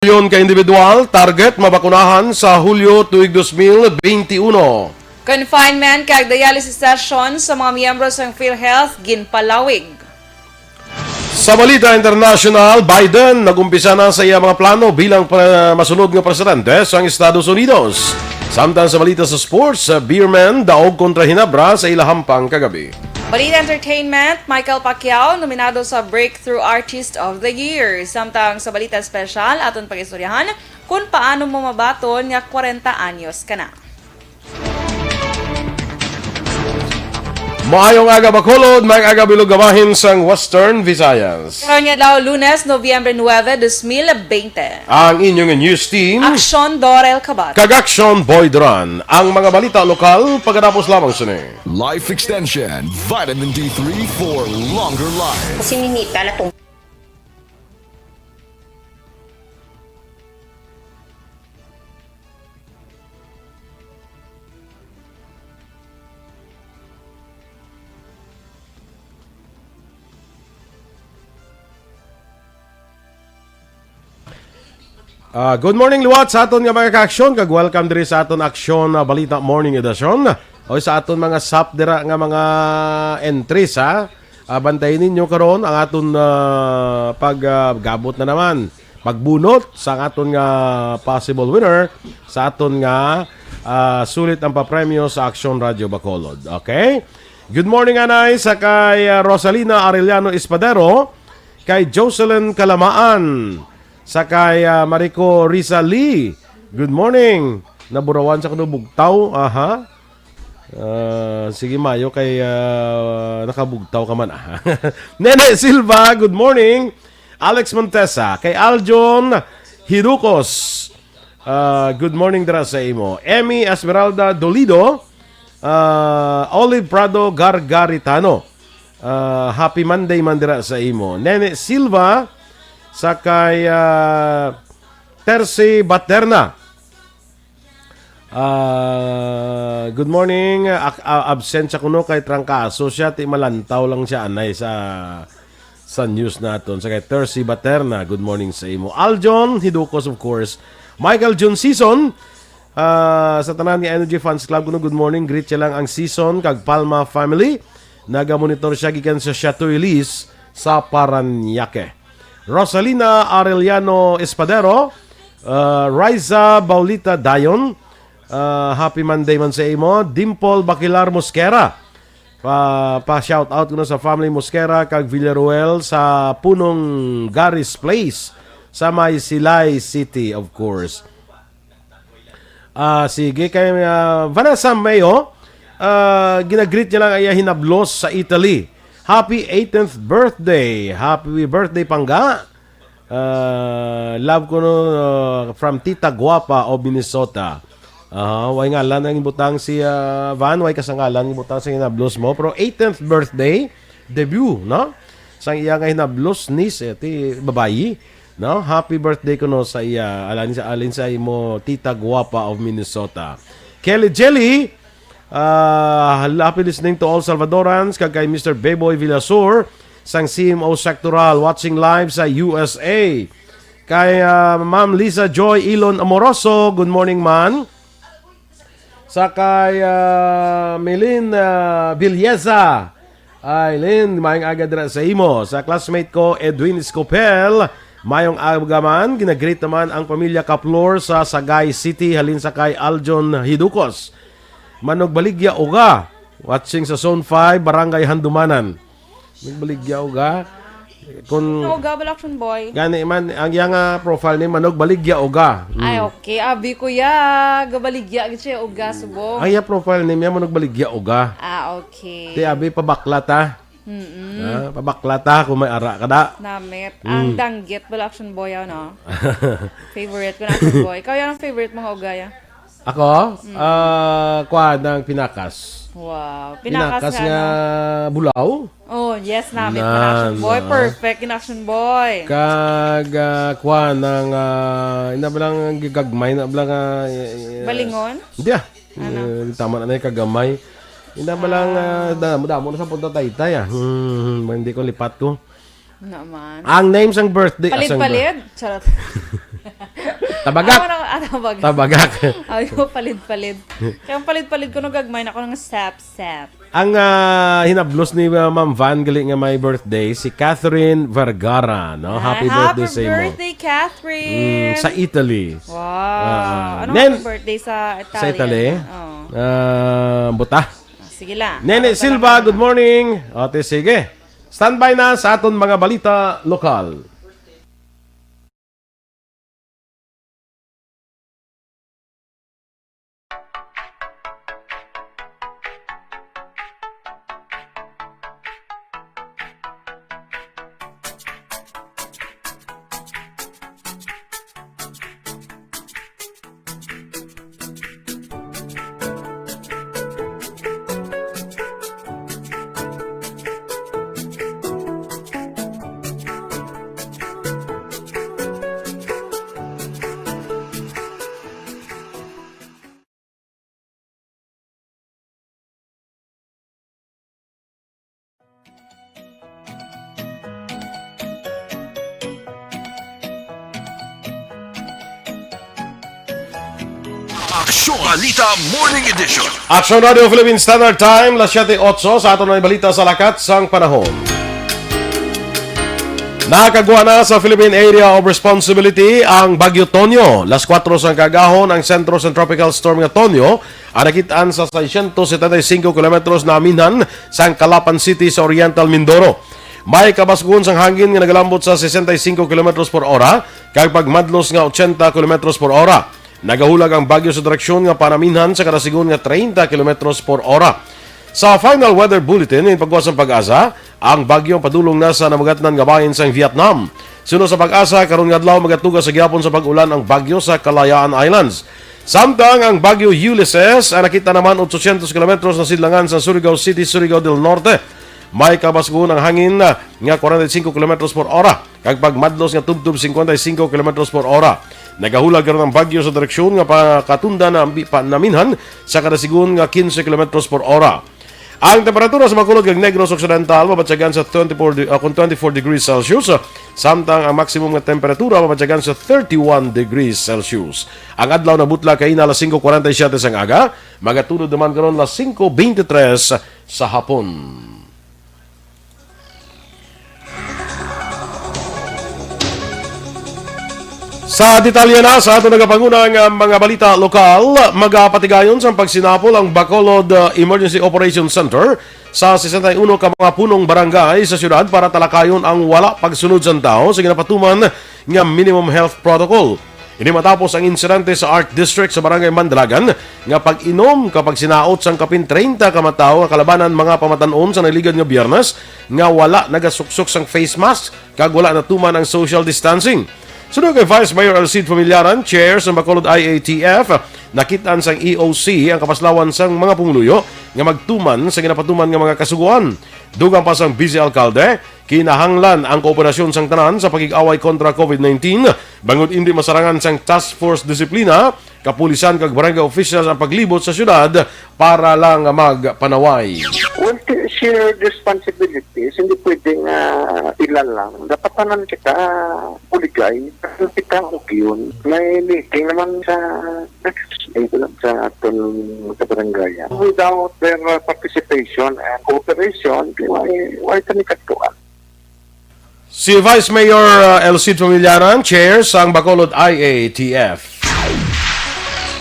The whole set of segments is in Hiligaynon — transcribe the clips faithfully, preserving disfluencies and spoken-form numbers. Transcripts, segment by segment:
Yon ka individual target mabakunahan sa Hulyo tuig dos mil bente uno. Confinement kag dialysis session sa mga miyembro sang PhilHealth ginpalawig. Sa balita international, Biden nag-umpisa na sa iya mga plano bilang pre-, masunod nga presidente sang Estados Unidos. Samtang sa balita sa sports, Beermen daog kontra Hinabra sa ila hampang kagabi. Balita entertainment, Michael Pacquiao nominado sa Breakthrough Artist of the Year. Samtang sa balita espesyal, aton pag-istoryahan kung paano mo mabaton nga kwarenta anyos ka na. Maayong aga, Bacolod. Maayong aga, Bilog, bahin sang Western Visayas. Karon nga adlaw, Lunes, Nobyembre nuebe, dos mil bente. Ang inyong news team, Aksyon Dorel Kabat. Kag Aksyon Boy Duran. Ang mga balita lokal, pagkatapos lamang sini. Life Extension, Vitamin D three for longer life. Kasi minita na tong Ah, good morning liwat sa aton nga mga ka-aksyon, kag welcome diri sa aton Aksyon, ah, Balita Morning Edition. O sa aton mga sap dira nga mga entries, ha. Ah, bantayin ninyo karon ang aton, ah, pag, ah, gabot na naman. Pagbunot sa aton nga possible winner sa aton nga, ah, sulit ang papremyo sa Aksyon Radyo Bacolod. Okay? Good morning, anay, sa kay, ah, Rosalina Arellano Espadero, kay Jocelyn Kalamaan, sa kay, ah, Marico Rizali. Good morning. Naburawan sa kuno bugtaw. Aha. Ah, sige, mayo kay, ah, nakabugtaw ka man, ah. Nene Silva, good morning. Alex Montesa, kay Aljon Hirucos. Ah, good morning dira sa imo. Emmy Esmeralda Dolido, ah, Olive Prado Gargaritano. Ah, happy Monday man dira sa imo. Nene Silva, sa kay, ah, Terce Baterna. Ah, good morning. Ak-, ah, absent siya kuno kay trangkaso siya, ti malantaw lang siya anay sa, sa news naton. Sa kay Tercy Baterna, good morning sa imo. Aljon Hidukos, of course. Michael Jun Season, ah, sa tanan nga Energy Fans Club kuno, good morning. Greet siya lang ang Season kag Palma family. Nagamonitor siya gikan sa Chateau Elise sa Parañaque. Rosalina Arellano Espadero, ah, Riza Baulita Dayon, ah, happy Monday man sa imo. Dimple Baquilar Mosquera, pa, pa shout out kuno sa family Mosquera kag Villaruel sa Punong Garis Place sa may Silay City, of course. Ah, sige, kay, ah, Vanessa Mayo, ah, ginagreet niya lang ang iya hinablos sa Italy. Happy eighteenth birthday. Happy birthday, Pangga. Ah, love ko no, ah, from Tita Guapa of Minnesota. Ah, way ngalan ang ibutang si, ah, Van, way kasangalan ang ibutang sa hinablos mo. Pero eighteenth birthday, debut, no? Sang iya nga hinablos, niece, eh, ti babayi, no? Happy birthday kuno sa iya, alin sa, alin sa imo, Tita Guapa of Minnesota. Kelly Jelly, ah, happy listening to all Salvadorans, kag kay Mister Beboy Villasor, sang C M O Sectoral, watching live sa U S A. Kay, ah, Ma'am Lisa Joy Ilon Amoroso, good morning, man. Sa kay, ah, Melin, ah, Villeza. Ay, Lin, maayong aga dira sa imo. Sa classmate ko, Edwin Escopel, maayong aga man. Ginagreet naman ang pamilya Kaplor sa Sagay City, halin sa kay Aljon Hidukos. Manugbaligya Uga, watching sa Zone five, Barangay Handumanan. Nagbaligya Uga. Kun Ano, Uga, bala, Action Boy? Gani man, ang iya nga profile name, Manugbaligya Uga. Mm. Ay, okay. Abi ko ya, gabaligya gid siya, Uga, subong. Ang iya profile name, ya, Manugbaligya Uga. Ah, okay. Ti abi, pabakla ta. Mm-mm. Ah, pabakla ta kung may ara ka da. Namit. Mm. Ang danggit, bala, Action Boy, ano? Favorite ko na, Action Boy. Ikaw, yan ang favorite mga Uga, ya? Ako? Mm. Ah, kuan ang pinakas. Wow. Pinakas Pinakas nga nga ano? bulaw? Oh, yes, namit Na, man, Action Boy. na. Perfect in Action Boy. Kag, ah, kuan ang, ah, ina ba lang ang gigagmay na ba lang, ah, eh, eh, Balingon? Hindi, ah. Ano? Eh, tama na na yung kagamay. Ina ba lang, ah, Ah. damo, damo na sa punta taytay, ah. Hmm, hindi ko lipat ko. Naman. Ang name sang birthday, ah, sang bir- Palid-palid? Charot. Tabagak. Ah, wala, ah, tabagak. Tabagak. Ay, palid-palid. Kaya ang palid-palid ko, nagagmay na ako ng sap-sap. Ang, ah, hinablos ni, ah, Ma'am Van gali nga may birthday, si Catherine Vergara, no? Ah, Happy birthday happy sa imo. Birthday, Catherine! Mm, sa Italy. Wow. Ah, ano nen-, ang birthday sa sa Italy? Italy? Oo. Ah, buta. Ah, sige lang. Nene Ano Silva, pala? Good morning. Ate, sige. Standby na sa aton mga balita lokal. Aksyon Balita Morning Edition. Aksyon Radio Philippine Standard Time, las siete otso, sa aton mga balita sa lakat sang panahon. Nakagwa na sa Philippine Area of Responsibility ang Bagyo Tonyo. Las kuwatro sang kaagahon ang sentro sang Tropical Storm nga Tonyo, ang nakit-an sa seiscientos setenta y cinco kilometros na aminhan sang Calapan City sa Oriental Mindoro. May kabasgon sang hangin nga nagalambot sa sesenta y cinco kilometros por ora kag pagmadlos nga ochenta kilometros por ora. Nagahulag ang bagyo sa direksyon nga panaminhan sa kada sigon nga treinta kilometros por ora. Sa final weather bulletin, ginpagwa sang PAGASA, ang bagyo padulong na sa namugatnan nga bahin sang Vietnam. Suno sa PAGASA, karon nga adlaw magatuga sa gihapon sa pag-ulan ang bagyo sa Kalayaan Islands. Samtang ang bagyo Ulysses, ang nakit-an naman otso syentos kilometros na sidlangan sa Surigao City, Surigao del Norte. May kabasgon ang hangin nga kwarenta y cinco kilometros por ora kag pagmadlos nga tubtob cincuenta y cinco kilometros por ora. Nagahulag karon ang bagyo sa direksyon nga pakatunda na ambi-, pa, naminhan sa kada sigon nga quince kilometros por ora. Ang temperatura sa Bacolod kag Negros Occidental mabatyagan sa twenty-four de-, ah, kon twenty-four degrees Celsius, samtang ang maximum nga temperatura mabatyagan sa thirty-one degrees Celsius. Ang adlaw nabutla kaina alas singko kwarenta y siyete sang aga, magatunud naman karon alas singko beintitres sa hapon. Sa detalye na sa aton nagapangunang, ah, mga balita lokal, magapatigayon sang pagsinapol ang Bacolod, ah, Emergency Operation Center sa sesenta y uno ka mga punong barangay sa siyudad para talakayon ang wala pagsunod sang tawo sa ginapatuman nga minimum health protocol. Ini matapos ang insidente sa Art District sa Barangay Mandalagan nga pag-inom kag pagsinaot sang kapin treinta ka mga tawo nga kalabanan mga pamatan-on sa nagligad nga Biyernes nga wala nagasuksok sang face mask kag wala natuman ang social distancing. Suno kay Vice Mayor Alcid Familiaran, chair sang Bacolod I A T F, nakit-an sang E O C ang kapaslawan sang mga pumuluyo nga magtuman sa ginapatuman nga mga kasugoan. Dugang pa sang Vice Alcalde, kinahanglan ang kooperasyon sang tanan sa pakig-away kontra COVID nineteen, bangod indi masarangan sang task force disiplina, kapulisan kag barangay officials ang paglibot sa siyudad para lang magpanaway. Well, t-, shared responsibilities, hindi pwedeng, ah, ilalang. Dapat tanan kita buligay. Kita yun. May meeting naman sa next, eh, sa aton sa barangay. Without their, uh, participation and cooperation, why, why kami kadtuan? Si Vice Mayor, uh, Alcid Familiaran, chair sang Bacolod I A T F.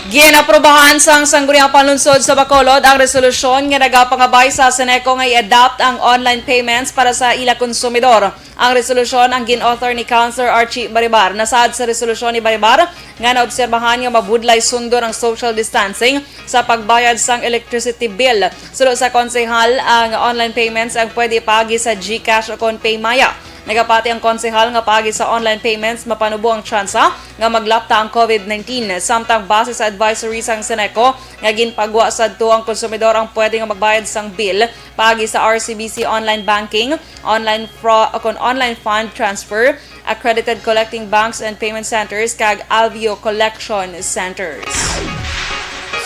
Ginaprobahan sang Sangguniang Panlungsod sa Bacolod ang resolusyon nga nagapangabay sa Ceneco nga i-adapt ang online payments para sa ila konsumidor. Ang resolusyon ang gin-author ni Councilor Archie Baribar. Nasaad sa resolusyon ni Baribar nga naobserbahan nga mabudlay sundon ang social distancing sa pagbayad sang electricity bill. Suno sa konsehal, ang online payments ang pwede paagi sa GCash o kon PayMaya. Nagapati ang konsehal nga paagi sa online payments, mapanubo ang tsansa nga maglapta ang COVID nineteen. Samtang base sa advisory sang Ceneco nga ginpagwa sadto, ang konsumidor ang pwede nga magbayad sang bill paagi sa R C B C online banking, online fro-, o kon online fund transfer, accredited collecting banks and payment centers, kag Alveo collection centers.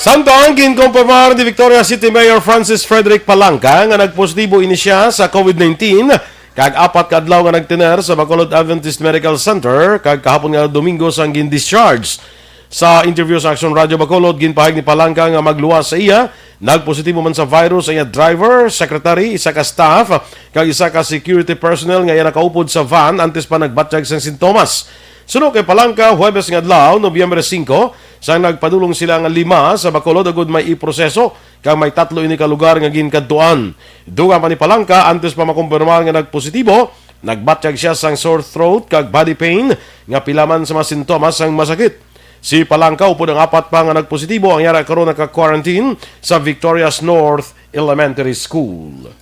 Samtang ginkumpirmar ni Victoria City Mayor Francis Frederick Palanca nga nagpositibo ini siya sa COVID nineteen, Kag apat ka adlaw nga nagtener sa Bacolod Adventist Medical Center, kag kahapon nga Domingo sang gin-discharge. Sa interview sa Action Radio Bacolod, ginpahayag ni Palangka nga magluwas sa iya, nagpositibo man sa virus ang iya driver, secretary, isa ka staff, kag isa ka security personnel nga iya nakaupod sa van antes pa nagbatyag sang sintomas. Suno kay Palangka, Huwebes nga adlaw, Nobyembre singko, sang nagpadulong sila nga lima sa Bacolod agud may iproseso kag may tatlo ini ka lugar nga ginkadtuan. Dugang pa ni Palangka, antes pa makumpirmar nga nagpositibo, nagbatyag siya sang sore throat kag body pain nga pila man sa mga sintomas sang masakit. Si Palangka upod ang apat pa nga nagpositibo ang yara karon naka-quarantine sa Victorias North Elementary School.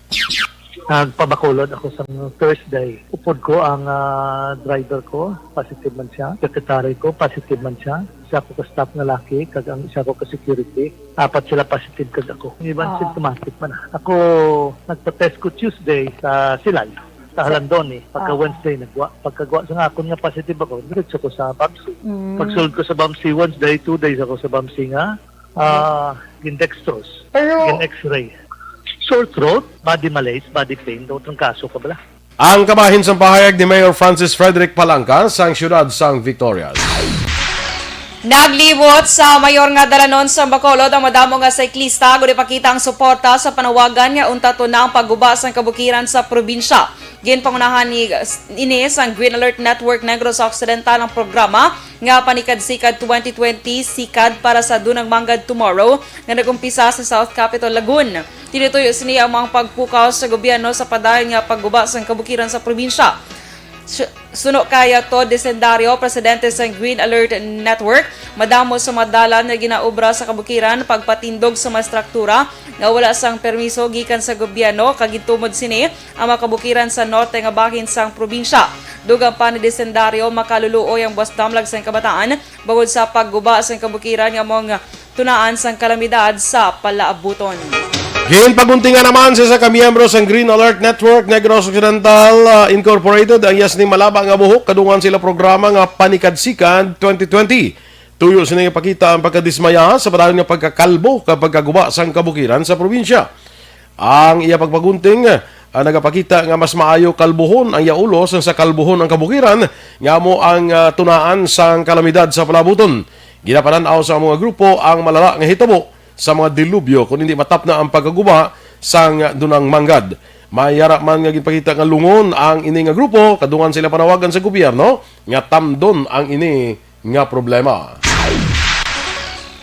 Nagpabakulod ako sa Thursday. Upod ko ang ah, driver ko, positive man siya. Secretary ko, positive man siya. Isa ko ka staff nga laki, kag ang isa ko ka security. Apat sila positive kag ako. Ang iban Ah. symptomatic man. Ako, nagpa-test ko Tuesday sa Silay, sa Halandoni. Pagka Ah. Wednesday, nagwa. Pagkagwa sa nga akon nga positive ako, diretso ko sa Bamsi. Mm. Pagsulod ko sa Bamsi Wednesday, two days ako sa Bamsi nga ah, gindextrose, Pero, gin-x-ray. Sore throat, body malaise, body pain, daw trangkaso ka bala. Ang kabahin sang pahayag ni Mayor Francis Frederick Palangka sang siyudad sang Victorias. Naglibot sa mayor nga dalanon sa Bacolod ang madamo nga siklista, agud ipakita ang suporta sa panawagan nga untaton na ang pagguba sang kabukiran sa probinsya. Ginpangunahan ni ini sang Green Alert Network Negros Occidental ang programa nga Panikad-Sikad twenty twenty, Sikad para sa Dunang Manggad Tomorrow, nga nag-umpisa sa South Capitol, Lagun. Tinutuyo sini ang mga pagpukaw sa gobyerno sa padayon nga pagguba sang kabukiran sa probinsya. Su- Suno kay Todd Desendario, presidente sang Green Alert Network, madamo sa mga dalan nga ginaobra sa kabukiran, pagpatindog sa mga estruktura nga wala sang permiso gikan sa gobyerno, kag gintumod sini ang mga kabukiran sa norte nga bahin sang probinsya. Dugang pa ni Desendario, makaluluoy ang buwas damlag sang kabataan bangod sa pagguba sang kabukiran nga amo ang tunaan sang kalamidad sa palaabuton. Ginpaguntingan naman sa isa ka miyembro sang Green Alert Network Negros Occidental, ah, Incorporated ang iya sini malaba nga buhok kadungan sila programa nga Panikad-Sikad twenty twenty. Tuyo sini nga pakita ang pagkadismaya sa padayon nga pagkakalbo kag pagkaguba sang kabukiran sa probinsya. Ang iya pagpagunting, ah, nagapakita nga mas maayo kalbuhon ang iya ulo sang sa kalbuhon ang kabukiran nga amo ang, ah, tunaan sang kalamidad sa palaabuton. Ginapanan-aw sa amo nga grupo ang malala nga hitabo sa mga dilubyo kon hindi matapna ang pagkaguba sang Dunang Manggad. May yara man nga ginpakita nga lungon ang ini nga grupo, kadungan sila panawagan sa gobyerno nga tamdon ang ini nga problema.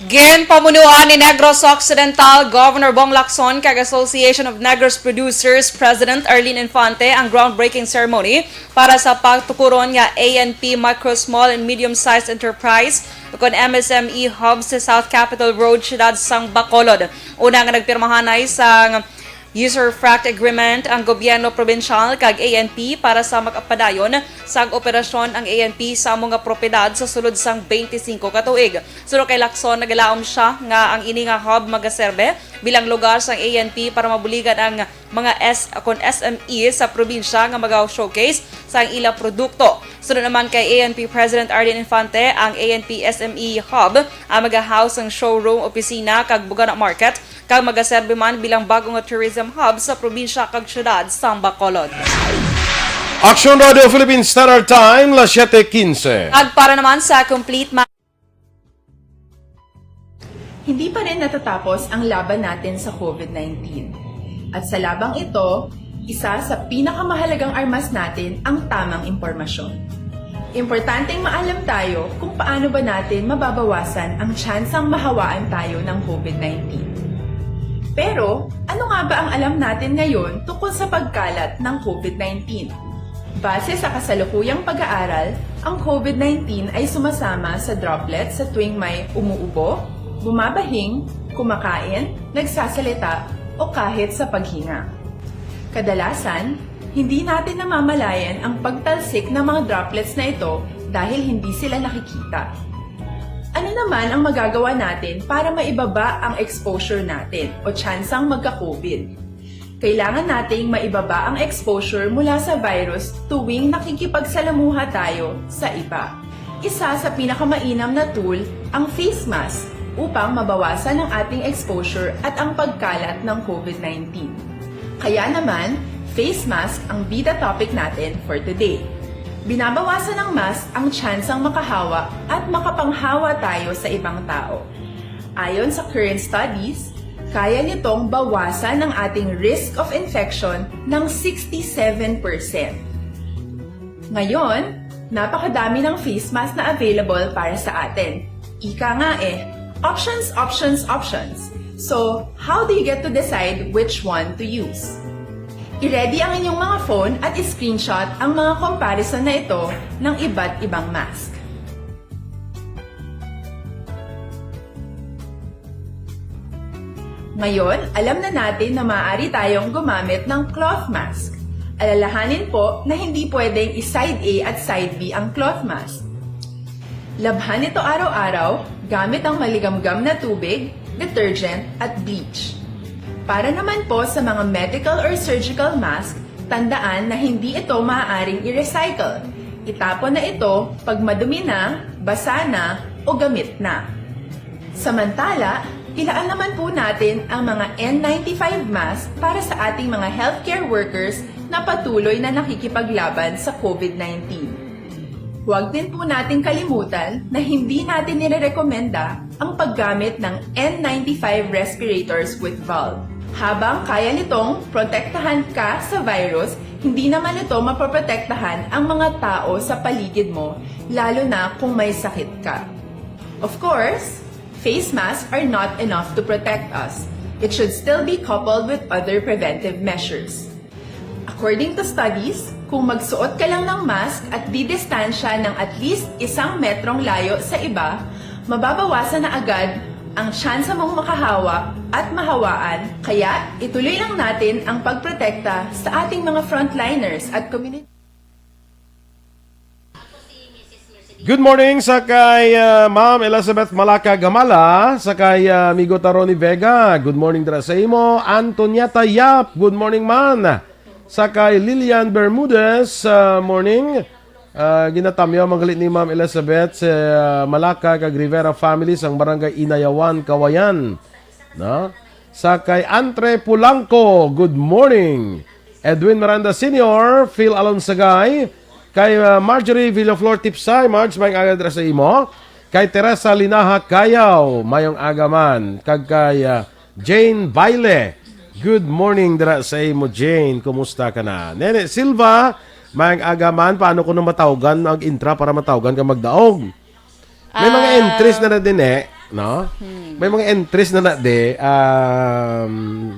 Ginpamunuan ni Negros Occidental Governor Bong Lacson kag Association of Negros Producers President Arlene Infante ang groundbreaking ceremony para sa pagtukuron nga A N P Micro, Small, and Medium-Sized Enterprise ukon M S M E Hub sa South Capitol Road, siyudad sang Bacolod. Una nga nagpirmahanay sang Usufruct Agreement ang gobyerno probinsyal kag A N P para sa makapadayon sang operasyon ang A N P sa amo nga propiedad sa sulod sang twenty-five ka tuig. Suno kay Lacson, nagalaom sia nga ang ini nga hub magaserbe bilang lugar sang A N P para mabuligan ang mga S kon S M E sa probinsya nga maga-showcase sang ila produkto. Sunod naman kay A N P President Arlene Infante, ang A N P S M E Hub ang maga-house sang showroom, opisina, kag Bugana Market, kag magaserbi man bilang bag-o nga tourism hub sa probinsya kag siyudad sang Bacolod. Action Radio Philippines Standard Time, las siete quince. At para naman sa complete ma- Hindi pa rin natatapos ang laban natin sa COVID nineteen. At sa labang ito, isa sa pinakamahalagang armas natin ang tamang impormasyon. Importanteng maalam tayo kung paano ba natin mababawasan ang tsansang mahawaan tayo ng COVID nineteen. Pero, ano nga ba ang alam natin ngayon tungkol sa pagkalat ng COVID nineteen? Base sa kasalukuyang pag-aaral, ang COVID nineteen ay sumasama sa droplets sa tuwing may umuubo, bumabahing, kumakain, nagsasalita, o kahit sa paghinga. Kadalasan, hindi natin namamalayan ang pagtalsik ng mga droplets na ito dahil hindi sila nakikita. Ano naman ang magagawa natin para maibaba ang exposure natin o tsansang magka-COVID? Kailangan nating maibaba ang exposure mula sa virus tuwing nakikipagsalamuha tayo sa iba. Isa sa pinakamainam na tool ang face mask upang mabawasan ang ating exposure at ang pagkalat ng COVID nineteen. Kaya naman, Face mask ang bida topic natin for today. Binabawasan ng mask ang tsansang makahawa at makapanghawa tayo sa ibang tao. Ayon sa current studies, kaya nitong bawasan ang ating risk of infection ng sixty-seven percent. Ngayon, napakadami ng face mask na available para sa atin. Ika nga eh, options, options, options. So, how do you get to decide which one to use? I-ready ang inyong mga phone at i-screenshot ang mga comparison na ito ng iba't ibang mask. Ngayon, alam na natin na maaari tayong gumamit ng cloth mask. Alalahanin po na hindi pwedeng i-side A at side B ang cloth mask. Labhan ito araw-araw gamit ang maligamgam na tubig, detergent, at bleach. Para naman po sa mga medical or surgical mask, tandaan na hindi ito maaaring i-recycle. Itapon na ito pag madumi na, basa na, o gamit na. Samantala, ilaan naman po natin ang mga N ninety-five mask para sa ating mga healthcare workers na patuloy na nakikipaglaban sa COVID nineteen. Huwag din po nating kalimutan na hindi natin nirerekomenda ang paggamit ng N ninety-five respirators with valve. Habang kaya nitong protektahan ka sa virus, hindi naman ito mapoprotektahan ang mga tao sa paligid mo, lalo na kung may sakit ka. Of course, face masks are not enough to protect us. It should still be coupled with other preventive measures. According to studies, kung magsuot ka lang ng mask at didistansya ng at least isang metrong layo sa iba, mababawasan na agad ang tsansa mong makahawa at mahawaan, kaya ituloy lang natin ang pagprotekta sa ating mga frontliners at community. Good morning sa kay ah, Ma'am Elizabeth Malaka Gamala, sa kay ah, amigo ta Ronnie Vega. Good morning dira sa imo. Antonieta Yap, good morning man. Sa kay Lilian Bermudez, ah, morning. Ah, ginatamyaw man gali ni Ma'am Elizabeth sa ah, Malaka kag Rivera family sang Barangay Inayawan, Kawayan. No? Sa kay Antre Pulangco, good morning. Edwin Miranda Senior, Phil Alonsagay, kay uh, Marjorie Villaflor Tipsay, Marge, mayong aga dira sa imo. Kay Teresa Linaha Kayaw, mayong aga man. Kag kay uh, Jane Baile, good morning dira sa imo, Jane. Kumusta ka na? Nene Silva, mayong aga man. Paano ko na matawgan ang intra para matawgan ka magdaog? May mga Ah. entries na na din eh, no? Hmm. May mga entries na na di, um,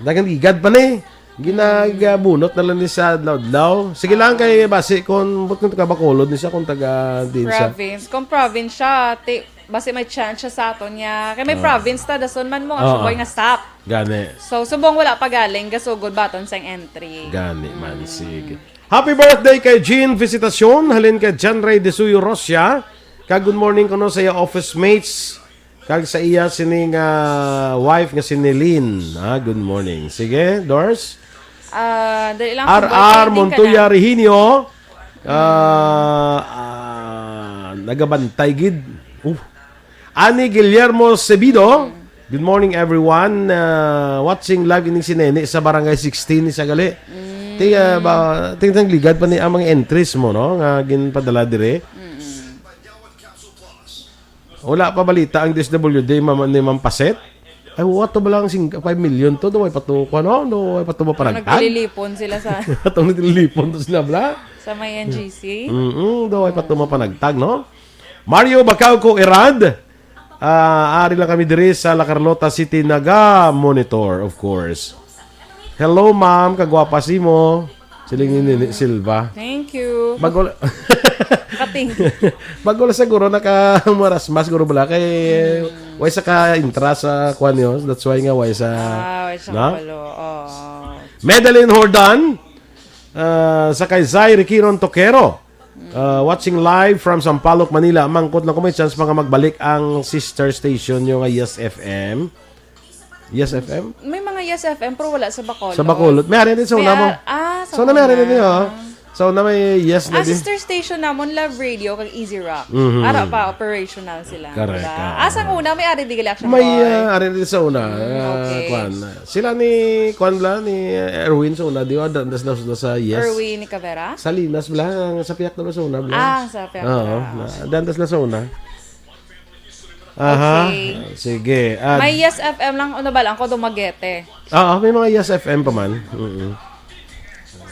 nagaligad pa ni. Ginagabunot na lang ni sa adlaw-adlaw. Sige lang kay basi kung but kung taga Bacolod ni siya kung taga din siya. Province. Kung province siya, ti, basi may chance siya sa aton niya. Kay may province ta, dason man mo nga Oo. Subong nga stop. Gani. So, subong wala pa galing, gasugod baton sang entry. Gani man, sige. Happy birthday kay Jean Visitacion, halin kay John Ray de Suyo Rosia, kag good morning kuno sa iya office mates, kag sa iya sining ah, wife nga si Nelin. Ah, good morning. Sige, Dors. Ah, dali lang, happy R R birthday din ka Montoya na. Rehinio, ah, ah, nagabantay gid. Uh, Ani Guillermo Sebido, good morning everyone. Uh, watching live ining si Nene sa Barangay sixteen ni Sagali. Ti uh, ba ting tang ligad pa ni ang mga entries mo no nga ginpadala dire. Wala pa balita ang D S W D mama, ni Ma'am Paset. Ay, wa to ba lang sing five million to? Daw ay pa to, ano? Daw ay pa to mapanagtag? Naglilipon sila sa... Atong naglilipon to sila, bla? Sa may N G C? Mm-mm, daw ay pa to mapanagtag, no? Mario Bacauco Erad, ah, ari lang kami diri sa La Carlota City, naga-monitor, of course. Hello, ma'am, kagwapa simo. Siling ni Nini Silva. Thank you. Bago la- Kating. Bago la siguro naka marasmas siguro bala kay way sa ka intra sa kwan yun. That's why nga way sa Ah, way sa no? Kapalo. Oh. Medalyn Hordan uh, sa kay Zay Riquiron Toquero. Uh, watching live from Sampaloc, Manila. Mangkot lang kung may chance pa nga magbalik ang sister station nyo nga Yes F M. Yes F M? May mga Yes F M pero wala sa Bacolod. Sa Bacolod. May ari din sa una mo. Ah, sa una may ari din, oh. Sa una may yes na Ah, di. Sister station namon, Love Radio, kag Easy Rock. Mhm. Ara pa, operational sila. Correct, Diba? oo. Ah, sang una, may ari di gali action May boy. ah, ari di sa una. Mm, ah, okay. Kwan. Sila ni, kwan bla, ni Erwin sa una, di ba? Dandas na sila sa yes. Erwin Cavera? Salinas bla, ang sa piyak na sa una bla. Ah, sa piyak Oo, na. na- dandas na sa una. Aha. Okay. Sige. Ah, May Yes F M lang, ano ba lang, ko Dumaguete. Oo, may mga Yes F M pa man. Mm-mm.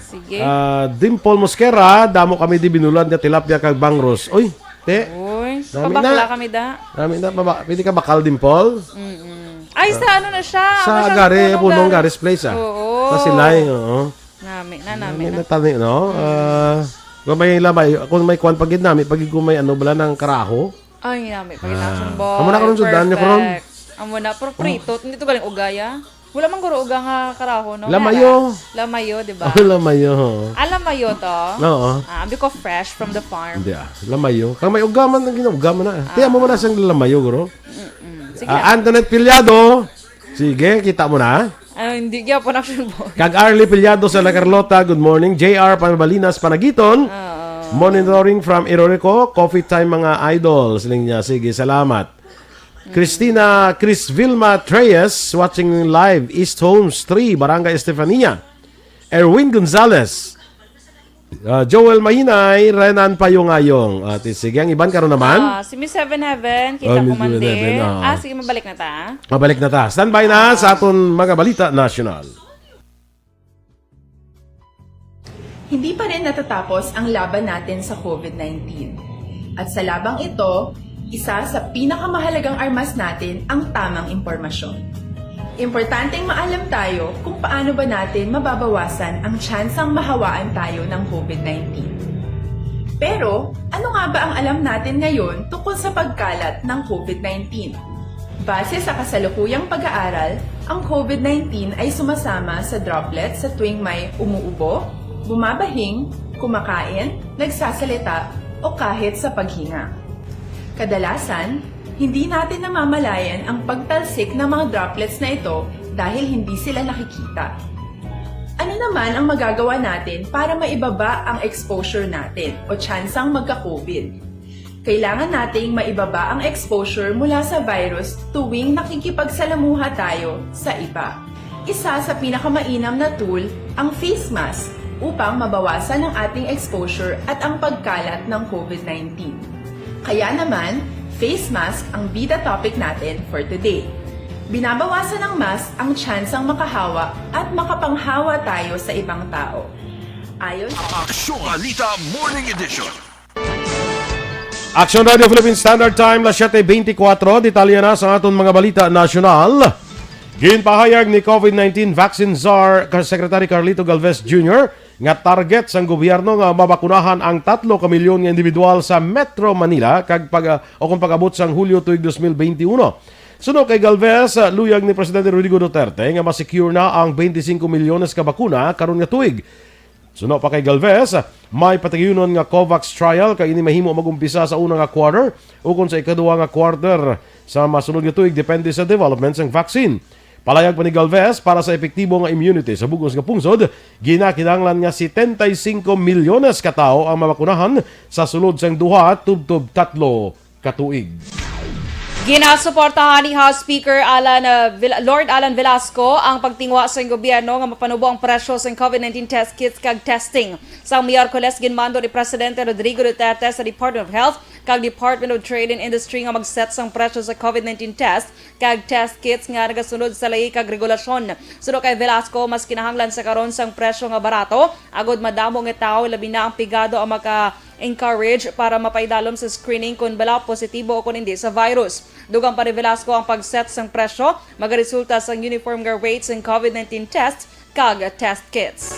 Sige. Ah, Dimple Mosquera, damo kami di binulan nga tilapia kag bangros. Uy, te. Uy, Nami pabakla na. kami da. Nami na, paba, pwede ka bakal, Dimple? Mm-mm. Ay, sa ano na siya? Sa Ano siya, Gare, ano, Punong Gare? Garis Place, ah. Oo. Sa Silay, oo. Nami na, nami Nami na. na tani, no? Ah, kung may lamay, kung may kwan pagid nami, pagid kung may ano bala ng karaho. Ay, nami. Pag Ah. Action boy. Amo na karon, sudlan niyo karon. Perfect. Amo na, pero prito. Hindi to galing ugaya. Wala man guro uga nga karaho, no? Lamayo. Lamayo, di ba? Ang lamayo, oo. Ah, lamayo to? Oo. Ah, abi ko fresh from the farm. Hindi ah. Lamayo. Kang may ugaman ang ginaugaman na. Tiyan mo man na siyang lamayo, guro. Mm. Sige Ah, na. Antoinette Piliado. Sige, kita mo na. Ah, hindi gyapon, Action boy. Kag Arlie Piliado sa La Carlota, good morning. J R Pamalinas Panagiton. Oo. Monitoring from Irorico, coffee time mga idol. Siling niya, sige, salamat. Christina, Chris Vilma Treyes, watching live, East Homes three, Barangay Estefania. Erwin Gonzalez, ah, Joel Mahinay, Renan Payungayong. Ate, sige, ang iban karon naman. Ah, si Miss Heaven Heaven, kita Oh, ko Miss man Heaven din. Heaven, ah. Ah, sige, mabalik na ta. Mabalik na ta. Standby na sa aton mga balita nasyonal. Hindi pa rin natatapos ang laban natin sa COVID nineteen. At sa labang ito, isa sa pinakamahalagang armas natin ang tamang impormasyon. Importanteng maalam tayo kung paano ba natin mababawasan ang tsansang mahawaan tayo ng COVID nineteen. Pero, ano nga ba ang alam natin ngayon tungkol sa pagkalat ng COVID nineteen? Base sa kasalukuyang pag-aaral, ang COVID nineteen ay sumasama sa droplets sa tuwing may umuubo, bumabahing, kumakain, nagsasalita, o kahit sa paghinga. Kadalasan, hindi natin namamalayan ang pagtalsik ng mga droplets na ito dahil hindi sila nakikita. Ano naman ang magagawa natin para maibaba ang exposure natin o tsansang magka-COVID? Kailangan nating maibaba ang exposure mula sa virus tuwing nakikipagsalamuha tayo sa iba. Isa sa pinakamainam na tool ang face mask upang mabawasan ang ating exposure at ang pagkalat ng COVID nineteen. Kaya naman, face mask ang bida topic natin for today. Binabawasan ng mask ang tsansang makahawa at makapanghawa tayo sa ibang tao. Ayon Aksyon Balita Morning Edition. Action Radio Philippine Standard Time, las siete veinticuatro. Detalye na sa aton mga balita nasyonal. Ginpahayag ni COVID nineteen vaccine czar ka Secretary Carlito Galvez Junior nga target sang gobyerno nga mabakunahan ang tatlo ka milyon nga individual sa Metro Manila kag pag, o kung pag-abot sang Hulyo tuig dos mil beinti uno. Suno kay Galvez, luyag ni Presidente Rodrigo Duterte nga ma-secure na ang twenty-cinco milyones ka bakuna karon nga tuig. Suno pa kay Galvez, may patigayunon nga COVAX trial kay ini mahimo mag-umpisa sa una nga quarter ukon sa ikaduha nga quarter sa masunod nga tuig, depende sa development sang vaccine. Palayag pa ni Galvez, para sa epektibo nga immunity sa bug-os nga pungsod, ginakinahanglan nga setenta y cinco milyones ka tawo ang mabakunahan sa sulod sang duha tubtob tatlo ka tuig. Ginasuportahan ni House Speaker Alan, uh, Vil- Lord Alan Velasco ang pagtingwa sa gobyerno nga mapanubo ang presyo sa COVID nineteen test kits kag testing. Sa Miyerkules, ginmando ni Presidente Rodrigo Duterte sa Department of Health kag Department of Trade and Industry nga mag-set sang presyo sa COVID nineteen test kag test kits nga nagasunod sa layi kag regulasyon. Suno kay Velasco, mas kinahanglan sa karon sang presyo nga barato agod madamo nga tawo, labi na ang pigado, ang maka encourage para mapaidalom sa screening kon bala positibo o kon hindi sa virus. Dugang pa ni Velasco, ang pag-set sang presyo magaresulta sang uniform nga rate sang COVID nineteen test kag test kits.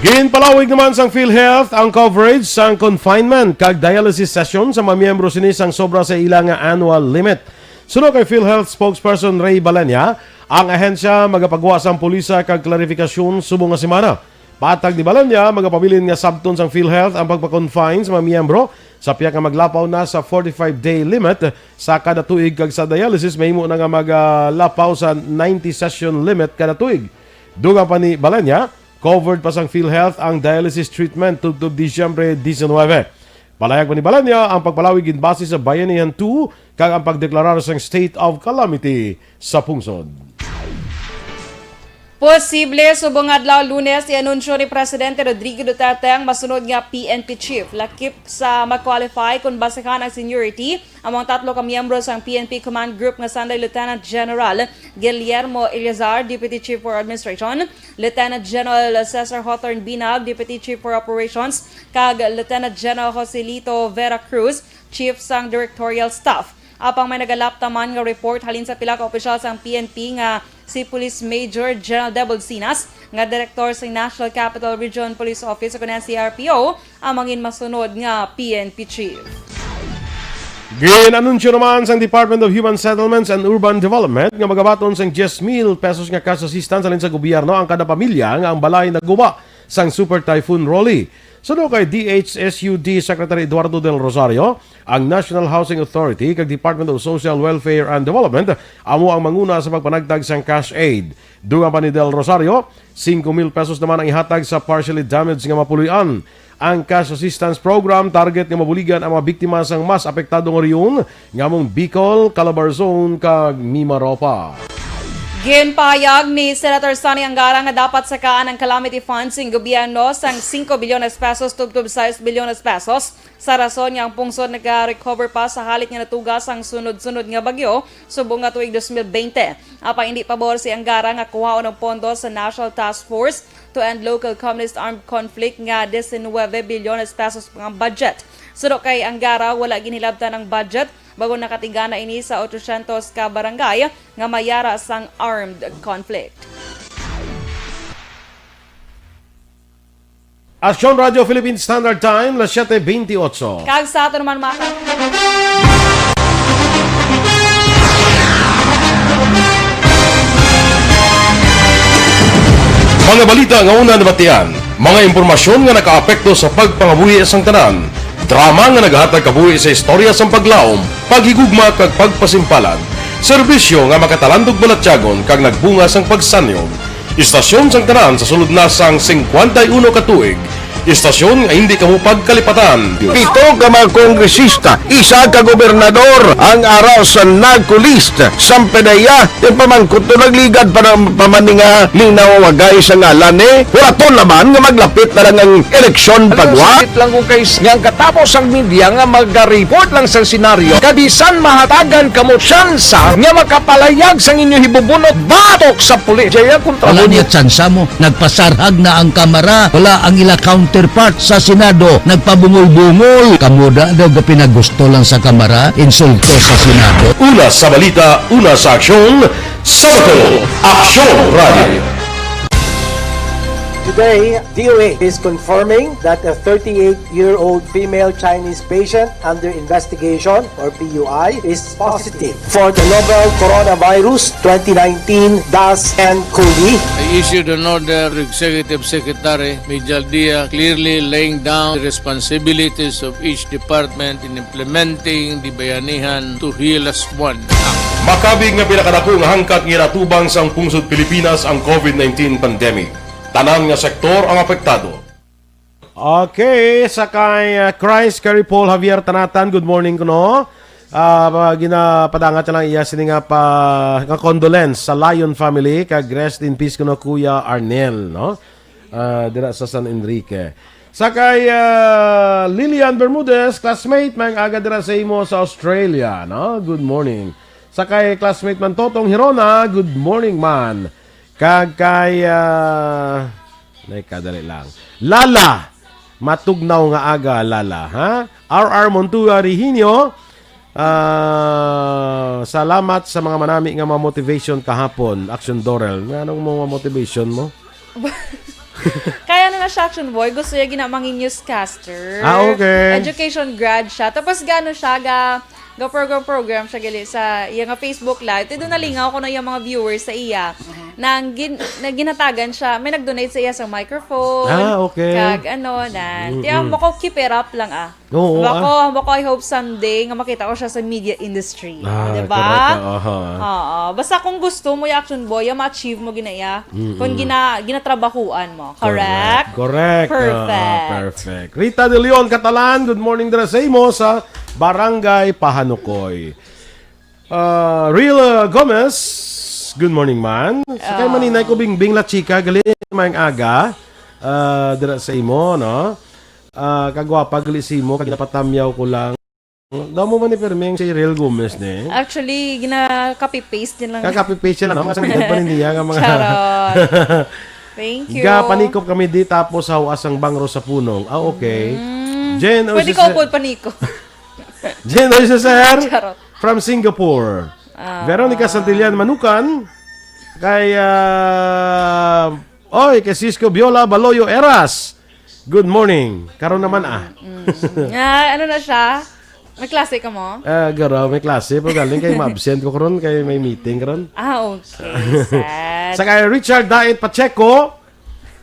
Ginpalawig naman sang PhilHealth ang coverage sang confinement kag dialysis session sa mga miyembro sini sang sobra sa ila nga annual limit. Suno kay PhilHealth spokesperson Ray Balenya, ang ahensya magapagwa sang pulisa kag klarifikasyon subong nga semana. Patag ni Balenya, magapabilin nga sabton sang PhilHealth ang pagpa-confine sa mga miyembro sa pihak nga maglapaw na sa forty-five day limit sa kada tuig kag sa dialysis mahimo na nga maglapaw sa ninety session limit kada tuig. Dugang pa ni Balenya, Covered pa sang PhilHealth ang dialysis treatment tubtob Disyembre diecinuebe. Palayag pa ni Balania ang pagpalawi ginbase sa Bayanihan two kag ang pagdeklarar sang state of calamity sa pungsod. Posible subong adlaw Lunes i-anunsyo ni Presidente Rodrigo Duterte ang masunod nga P N P chief. Lakip sa mag-qualify kon basehan ang seniority, amo ang tatlo ka miyembro sang P N P Command Group nga sanday Lieutenant General Guillermo Eleazar, Deputy Chief for Administration, Lieutenant General Cesar Hawthorne Binag, Deputy Chief for Operations, kag Lieutenant General Joselito Vera Cruz, Chief sang Directorial Staff. Apang may nagalapta man nga report halin sa pila ka opisyal sang P N P nga si Police Major General Debold Sinas, nga direktor sa National Capital Region Police Office o N C R P O, ang mangin masunod nga P N P chief. Gin-anunsyo naman sang Department of Human Settlements and Urban Development nga magabaton sang diyes mil pesos nga cash assistance halin sa gobyerno ang kada pamilya nga ang balay naguba sang Super Typhoon Rolly. Suno kay D H S U D Secretary Eduardo Del Rosario, ang National Housing Authority kag Department of Social Welfare and Development amo ang manguna sa pagpanagtag sang cash aid. Dugang pa ni Del Rosario, singko mil pesos naman ang ihatag sa partially damaged nga mapuloy-an. Ang cash assistance program target nga mabuligan ang mga biktima sang mas apektado nga rehiyon, nga among Bicol, Calabarzon, kag Mimaropa. Ginpahayag ni Senator Sonny Angara nga dapat sakaan ang calamity fund sing gobyerno sang singko bilyones pesos tubtob sais bilyones pesos, sa rason nga ang pungsod nagarecover pa sa halit nga natuga sang sunod-sunod nga bagyo subong nga tuig dos mil bente. Apang indi pabor si Angara nga kuhaon ang pondo sa National Task Force to End Local Communist Armed Conflict nga diecinuebe bilyones pesos nga budget. Suno kay Angara, wala ginhilabtan ang budget bag-o nakatigana ini sa otsosyentos ka barangay nga may ara sang armed conflict. Aksyon Radio Philippine Standard Time, las siete veintiocho. Kag sa ato naman, mga ka- Mga balita nga una nabatian, mga impormasyon nga nakaapekto sa pagpangabuhi sang tanan, drama nga naghatag kabuhi sa istorya sang paglaom, paghigugma kag pagpasimpalan, serbisyo nga makatalandog balatyagon kag nagbunga sang pagsanyog. Istasyon sang tanan sa sulod na sang singkwenta y uno ka tuig. Istasyon nga hindi kamo pagkalipatan. Pito ka mga kongresista, isa ka gobernador ang ara sa NAGCO list. Sang P D E A, yung pamangkot to nagligad pa ng pamaninga ning nawawagay sa ngalan ni Huraton naman nga maglapit na lang ang eleksyon. Alam mo, pagwa. Sakit lang kung kay s-, nga ang katapos ang media nga maga-report lang sa senaryo, kabisan mahatagan kamo tsansa nga makapalayag sang inyo hibubunot batok sa pulis. Jaya, kontra. Wala mo niya tsansa mo. Nagpasarhag na ang Kamara. Wala ang ila counterpart sa Senado. Nagpabungol-bungol. Kamo da daw gapinagusto lang sa Kamara, insulto sa Senado. Una sa balita, una sa aksyon, sa Bato, Aksyon Radio. Today, D O A is confirming that a thirty-eight-year-old female Chinese patient under investigation, or P U I, is positive for the novel coronavirus twenty nineteen dash N coli. I issued an order to Executive Secretary Mijal Dia, clearly laying down the responsibilities of each department in implementing the Bayanihan to Heal Us One Act. Makabig nga pinakadako nga hangkat nga ginatubang sang pungsod Pilipinas ang COVID nineteen pandemic. Tanan nga sektor ang apektado. Okay, sa kay, uh, Christ, kay Paul Javier Tanatan, good morning kuno. Ah, pa-, ginapadangat na lang iya sini nga pa, nga condolence sa Lion family, kag rest in peace kuno, Kuya Arnel, no? Ah, dira sa San Enrique. Sa kay, ah, Lilian Bermudez, classmate, may aga dira sa imo sa Australia, no? Good morning. Sa kay classmate man Totong Hirona, good morning man. Kag kay, ah, nay kadali lang. Lala, matugnaw nga aga, Lala, ha? R R Montua Rihinio, ah, salamat sa mga manami nga mga motivation kahapon, Action Dorel. Nganong mga motivation mo? Kaya na na siya, Action Boy. Gusto niya gina mangin newscaster. Ah, okay. Education grad siya. Tapos gano siya, ga, ga program-program siya gali sa iya nga Facebook Live. Ti do nalingaw ko na yung mga viewers sa iya. Mhm. nang gin-, na ginhatagan siya, may nag-donate sa iya sa microphone. Ah, okay. Kag ano, na, Mm-mm. tiyan, bako keep it up lang, ah. Oo, Bako, ah. bako, I hope someday nga makita ko siya sa media industry. Ah, Diba? correct, ah, aha. Oo. Basta kung gusto mo yung Action Boy, yung ma-achieve mo ginaya. Mm-mm. Kung gina-, ginatrabahuan mo. Correct? Correct. Correct. Ah, Perfect. perfect. Rita De Leon Catalan, good morning dira sa imo sa Barangay Pahanukoy. Ah, Real, ah, Gomez, good morning, man. Sa kay Ah. Maninay ko, Bingbing La Chica, gali, maayong aga. Ah, dira sa imo, no? Ah, kagwapa, gali sa imo, kag ginapatamyaw ko lang. Daw mo man ni Ferming si Real Gomez, ne? Actually, gina-copy-paste din lang. Ka-copy-paste siya lang, no? Mga sa edad pa rin niya, nga mga Charot. Thank you. Ga, panikop kami di, tapos hawas ang bangro sa punong. Ah, okay. Mm. Jen, Pwede Jose ka Ser-, upod panikop. Jen Jose Ser, Charot. from Singapore. Ah. Veronica Santillan Manukan, kay, ah, oy, kay Cisco Biola Baloyo Eras. Good morning. Karon naman, ah. Mm. Ah, ano na siya? May klase ka mo? Ah, garo, may klase. Pero galing kay ma-absent ko karon, kay may meeting karon. Ah, okay. Sad. Sa kay Richard Dait Pacheco,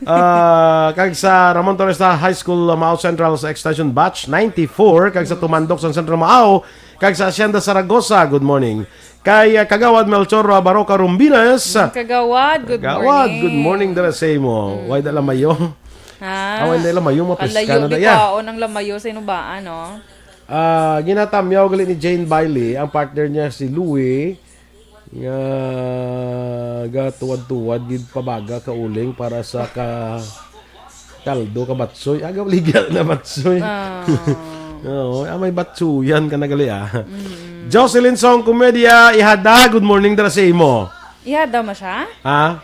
ah, kag sa Ramon Torres High School, Mao Central sa Extension Batch ninety-four, kag sa Tumandok sa Central Mao, kag sa Hacienda Zaragoza. Good morning. Kay, ah, Kagawad Melchor, ah, Baroca Rumbines. Mm, Kagawad, good Kagawad, morning. good morning dira sa imo. Mm. Way da lamayo. Ah. Awan da lamayo, mapiska Kalayo na da, ya. bitaon ang lamayo sa inubaan, no? Ah, ginatamyaw gali ni Jane Bailey, ang partner niya si Louie, nga gatuwad-tuwad gid pabaga kauling para sa ka-, kaldo ka batsoy. Aga, ligya na batsoy. Ah. Oo, ah, may batsuyan ka na gali, ah. Mm. Jocelyn Song Comedia, ihada, good morning dira sa imo. Ihada mo siya? Ha?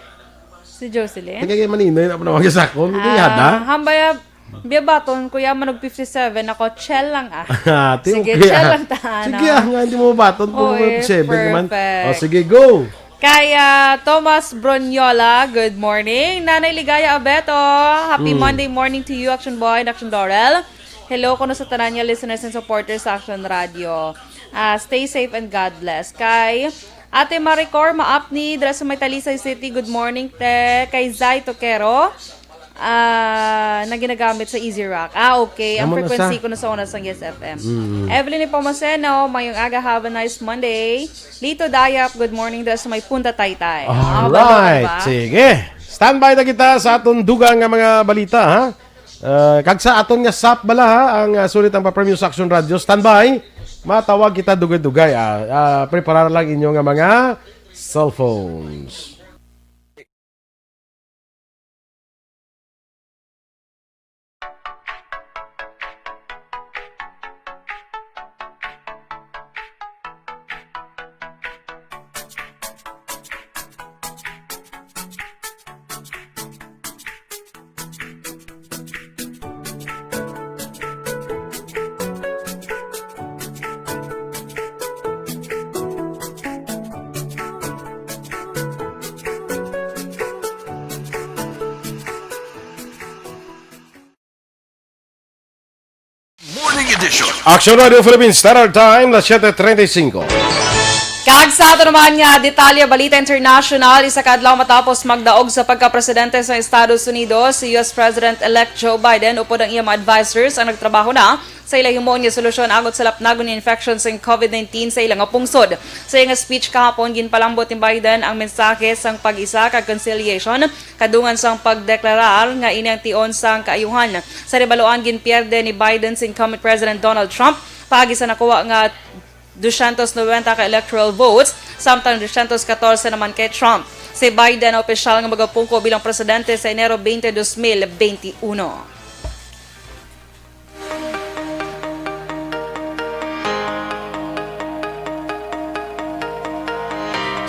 Si Jocelyn? Kaya kay Maninoy na pa naman sa akon. Hindi Ah, ihada. hambay, ah, biya baton, kuya, manog fifty-seven ako, chill lang, ah. Ah, ti, Sige, okay, chill ah. lang ta, Sige, ano? ah, nga, hindi mo baton, Oo, eh, fifty-seven naman. perfect. O, sige, go. Kay, ah, Thomas Bronyola, good morning. Nanay Ligaya Abeto, happy Mm. Monday morning to you, Action Boy and Action Dorel. Hello kuno sa tanan niya listeners and supporters sa Action Radio. Ah, stay safe and God bless. Kay Ate Maricor Maapni, dira sa may Talisay City, good morning, te. Kay Zay Toquero, ah, na ginagamit sa Easy Rock. Ah, okay. Ang Tama na frequency sa ko na sa una sang Yes F M. Mm. Evelyn Nepomuceno, mayong aga, have a nice Monday. Lito Dayap, good morning, dira sa may Punta Taytay. Ah, Alright. balo, diba? Sige. Standby na kita sa aton dugang nga mga balita, ha? Ah, kag sa aton nga sap bala, ha, ang, ah, sulit ang papremyo sa Action Radio. Standby. Matawag kita dugay-dugay, ah. Ah, preparar lang inyo nga mga cellphones. Morning edition. Action Radio Philippines Standard Time, las siete treinta y cinco. Kag sa ato naman nga detalye, balita international, isa ka adlaw matapos magdaog sa pagkapresidente sa Estados Unidos, si U S President-elect Joe Biden upod ang iya mga advisors ang nagtrabaho na sa ila himuon nga solusyon agod sa lapnagon nga infection sang COVID nineteen sa ila nga pungsod. Sa iya nga speech kahapon, ginpalambot ni Biden ang mensahe sang pag-isa kag conciliation kadungan sang pagdeklarar nga ini ang tion sang kaayuhan. Sa nahibaluan, ginpierde ni Biden si incumbent President Donald Trump paagi sa nakuha nga dosyentos nobenta ka electoral votes, samtang dosyentos katorse naman kay Trump. Si Biden ang opisyal nga magapungko bilang presidente sa Enero twenty, dos mil benti uno.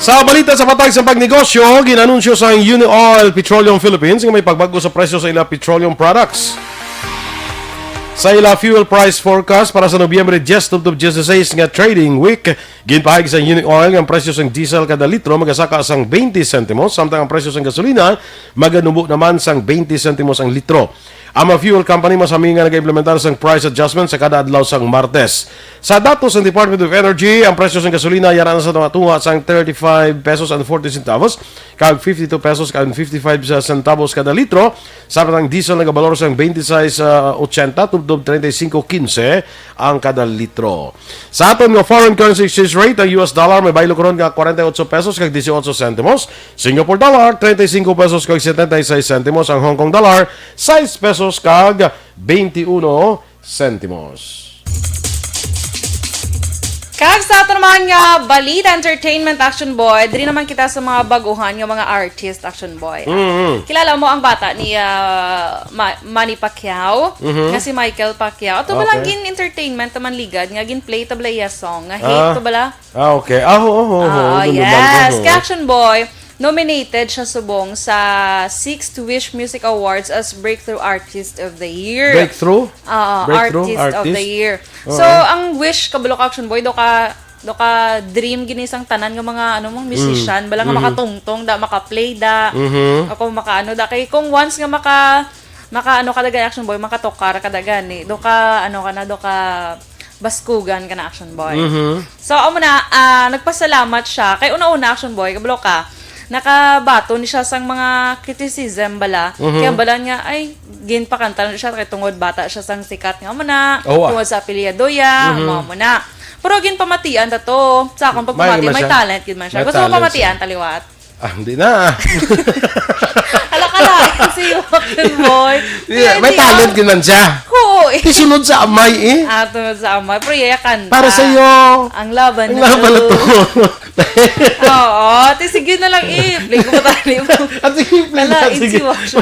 Sa balita sa patag sa pagnegosyo, ginanunsyo sa Uni Oil Petroleum Philippines nga may pagbag-o sa presyo sa ila petroleum products. Sa ila fuel price forecast para sa Nobyembre diyes tubtob diyesisais nga trading week, ginpahayag sa Uni Oil nga ang presyo sang diesel kada litro magasaka sang twenty sentimos, samtang ang presyo sang gasolina maganubo naman sang twenty sentimos ang litro. Ang mga fuel company masami nga nag-implementar sang price adjustment sa kada adlaw sang Martes. Sa datos sang Department of Energy, ang presyo sang gasolina yara na sa tunga-tunga sang thirty-five pesos and forty centavos kag fifty-two pesos kag fifty-five centavos kada litro, samtang ang diesel nagabalor sang twenty-six ochenta tubtob treinta y cinco quince ang kada litro. Sa aton nga foreign currency exchange rate, ang U S dollar may baylo karon nga forty-eight pesos kag eighteen centimos, Singapore dollar, treinta y cinco pesos kag setenta y seis centimos, ang Hong Kong dollar, sais pesos kag veintiuno centimos. Kag sa ato naman nga balita, entertainment, Action Boy, diri naman kita sa mga baguhan nga mga artist, Action Boy. Mm-hmm. Kilala mo ang bata ni ah, Ma- Manny Pacquiao, Mhm. nga si Michael Pacquiao. Ato ba lang Okay. gin entertainment naman ligad nga gin-play tabla iya song nga hit Ah. to bala? Ah, okay. Ah, oo, oo, oo. Ah, Dulo yes. lang, oo. Kay Action Boy, nominated siya subong sa sixth Wish Music Awards as Breakthrough Artist of the Year. Breakthrough? Oo, Breakthrough artist, of the artist? year. Oo. So, ang wish, kabalo ka, Action Boy, do ka, do ka dream gini sang tanan nga mga ano mong musician, bala nga Mhm. makatungtong da, maka-play da, Mhm. o kung makaano da. Kay kung once nga maka, maka ano ka da gani, Action Boy, makatokar ka da gani, do ka, ano ka na, do ka baskugan ka na, Action Boy. Mhm. So, amo na, ah, nagpasalamat siya. Kay una-una, Action Boy, kabalo ka, nakabaton siya sang mga criticism bala. Mhm. Kay ang bala nga, ay, ginpakanta na siya kay tungod bata siya sang sikat nga amo na, Oh, ah. Tungod sa apelyido ya, Mhm. amo, amo na. Pero ginpamatian ta to. Sa akong May pagpamati, ano may siya? talent gid man siya. May Gusto mo talent pamatian siya. Taliwat? Ah, hindi na. Ala ka lang. Kasi yung Action Boy. Yeah, may Hindi, talent ah. gid man siya. Oo, eh. Tisunod sa amay eh. Ah, tungod sa amay. Pero iya kanta. Para sa'yo. Ang laban Ang na laban na to. to. Oo, ti sige na lang eh. Play ko pa tayo. At sige, play Ala, na, insi sige. Waksyo.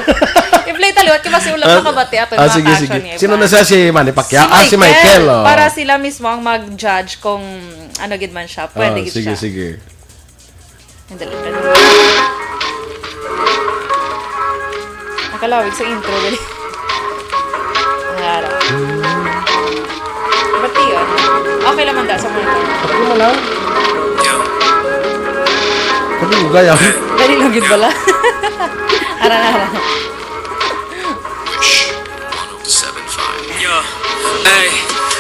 I-play taliwat kay basi ulang Ah, makabati ato ah, mga sige, Action sige. ni Sino Ivan. na siya? Si Manny Pacquiao? Ah, si Michael, oh. Para sila mismo ang mag-judge kung ano gid man siya. Pwede Ah, gid sige, siya. sige. Ang dali, dali. Nakalawig sa intro, dali. Ang harap. Ba't yun? Okay naman da sa mga ito. Ano mo lang? Sabi mo gaya. Dali lang gid bala. Ara na, ara na. Seven five. Yeah. Hey,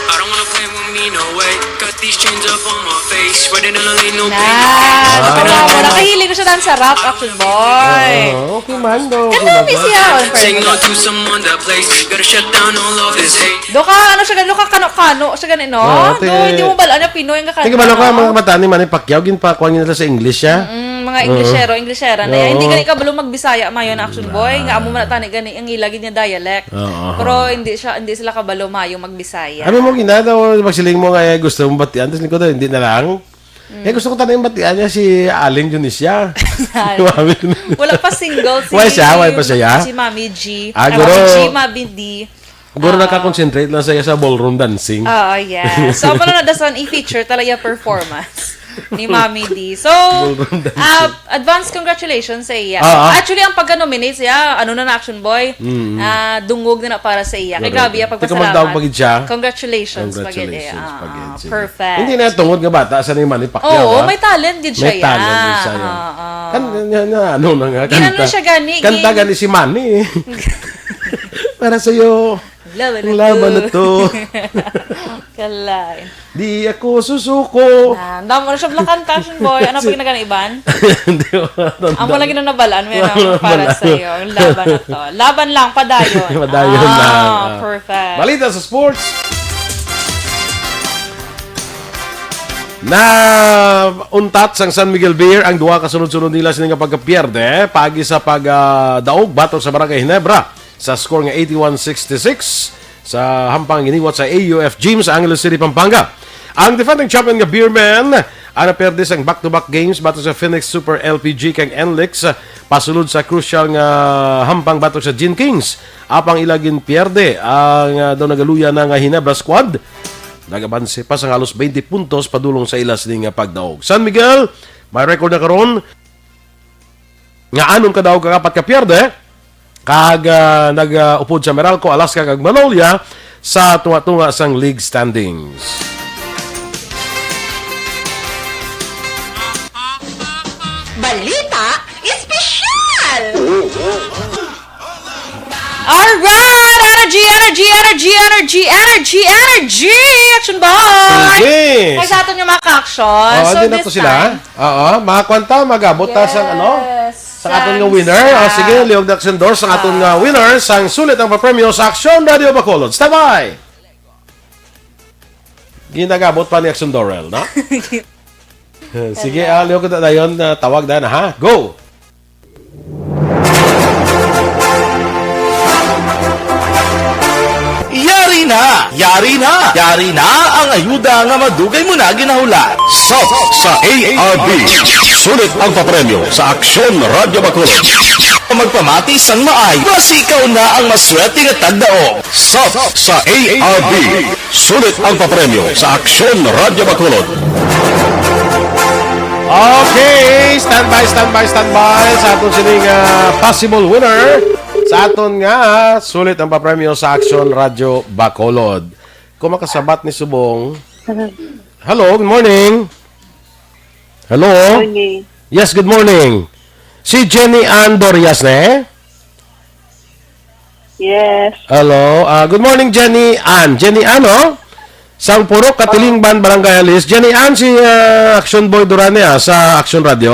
I don't wanna play with me, no way. Got these chains up on my face. Riding on a lean, no pain. Nice! Ah. Pero ako, nakahilig ko siya dance sa rap, Action Boy. Ah, okay man, do. Kanami siya, on Sing purpose. on to someone that plays. Gotta shut down all of this hate. Do ka, ano siya, do ka kano-kano siya gani, no? Ah, Do, te- hindi mo bala niya Pinoy ang kakanta, Tingnan mo ka, no? Mga bata ni Manny Pacquiao, ginpakuha nila sa English, ya? Mm, mga Englishero, Englishera na yan. Oo. Hindi gani kabalo magbisaya mayon, Action Boy. Nga amo man na tani gani ang ila gid niya dialect. Oo. Pero hindi siya hindi sila kabalo mayo magbisaya. Ano mo ginagawa? Magsiling mo nga eh, gusto mong batian, tapos ko, hindi na lang. Eh, gusto ko tanong yung batian niya si Aling Dionisia. Mami. Wala pa single si Wala siya, wala pa siya. Si Mami G. Ah, Ah, guro. Mami G, Mami D. Siguro Ah. nakakonsentrate lang siya sa ballroom dancing. Ah, yes. So, amo na dason i-feature talaga yung performance ni Mami D. So, Ballroom dancing. ah, advance congratulations sa iya. Ah, ah. Actually, ang pagka-nominate siya, ano na na, Action Boy, Mm. ah, dungog na na para sa iya. Kay Correct. grabe ang Tika pagpasalamat. magdaog pa gid siya. Congratulations, Congratulations, Pagid. Pagid. Ah, Sige. perfect. Hindi na tungod nga bata sa ni Manny Pacquiao, Oo, ha? may talent gid siya. May talent gid siya. Ah, ah. Kan, na, na, ano na nga, Ginano kanta. siya gani, Kanta gin- gani si Manny. Para sa'yo. Laban Ang na laban to. na to. Kalay. Di ako susuko. Na, ang damo na siya bala kanta, Action Boy. Ano pa ginagana iban? Hindi ko matanda. Amo lagi na nabalaan mo yan, Wala, para wala. Sa'yo. Ang laban na to. Laban lang, padayon. Padayon Ah, lang, ah. Perfect. Balita sa sports. Na untat sang San Miguel Beer ang duha ka sunod-sunod nila sini nga pagkapierde pagi sa pagdaog batok sa Barangay Ginebra sa score nga eighty-one sixty-six sa hampang giniwat sa A U F Gym sa Angeles City, Pampanga. Ang defending champion nga Beermen ang naperde sang back-to-back games batok sa Phoenix Super L P G kag N L I X pasulod sa crucial nga hampang batok sa Gin Kings. Apang ila ginpierde ang ah, daw nagaluya na nga Ginebra squad. Nagabanse pa sang halos twenty puntos padulong sa ila sini nga pagdaog. San Miguel, may record na karon nga anom ka daog kag apat ka pierde, kag ah, nag-upod sa Meralco, Alaska, kag Manolia sa tunga-tunga sang league standings. Balita Espesyal! Alright! Energy, energy, energy, energy, energy, energy, energy! Action boy! Sige. Kay sa aton nga mga ka-action. Oo, so, di na this to sila. Time, Oo, mga kwanta, mag-abot ta sang ano? Yes, sa aton nga winner. Oh, sige, liog na Action Door sa aton nga winner sang sulit ang papremyo sa Action Radio Bacolod. Standby! Ginagabot pa ni Action Dorel, no? Sige, ah, liog na dayon, ah, tawag na, ha? Go! Yari na! Yari na! Yari na ang ayuda nga madugay mo na ginahulat. Sop sa A R B. Sulit ang papremyo sa Aksyon Radyo Bacolod. Magpamati sang maay, basi ikaw na ang maswerte nga tagdaog. Sop sa A R B. Sulit ang papremyo sa Aksyon Radyo Bacolod. Okay, standby, standby, standby sa aton sining, ah, possible winner. Sa aton nga, sulit ang papremyo sa Aksyon Radyo Bacolod. Kung makasabat ni Subong. Hello, good morning. Hello. Morning. Yes, good morning. Si Jenny Ann Dorias, ne? Yes. Hello. Ah, good morning, Jenny Ann. Jenny Ann, oh? Sang Purok Katilingban, Barangay Alis. Jenny Ann, si, ah, Action Boy Duran niya sa Action Radio.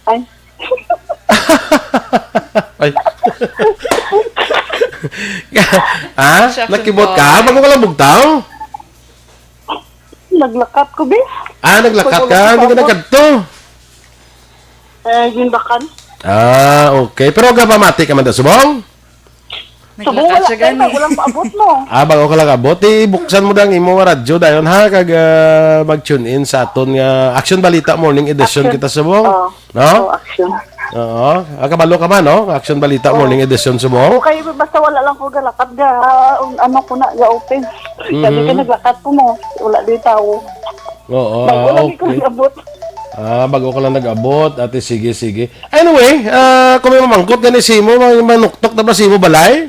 Ay. Ay. Ha? Siya, Nakibot ka? Bago ka lang bugtaw? Naglakat ko, be. Ah, naglakat ka? Hindi ka nagkadto? Eh, Gindakan. Ah, okay. Pero gapamati ka man da, Subong? Subong, wala siya gani. Wala pa abot mo. Ah, bago ka lang abot, ibuksan mo dang imo nga radyo dayon, ha, kag, ah, mag-tune in sa aton nga Action Balita Morning Edition Action. Kita, Subong. Oo. No? Oo, Action. Oo. Ah, kabalo ka man, no? Action Balita Oo. Morning Edition, Subong. Okay, basta wala lang ko galakat ga, um, ano ko na, ga-open. Sabi ka, Mhm. naglakat ko mo. Wala di tao. Oo, Bago ah, lang ikaw okay. nag-abot. Ah, bago ka lang nag-abot. Ate, sige, sige. Anyway, ah, kung may mamangkot gani sa imo, may manuktok na ba sa imo balay?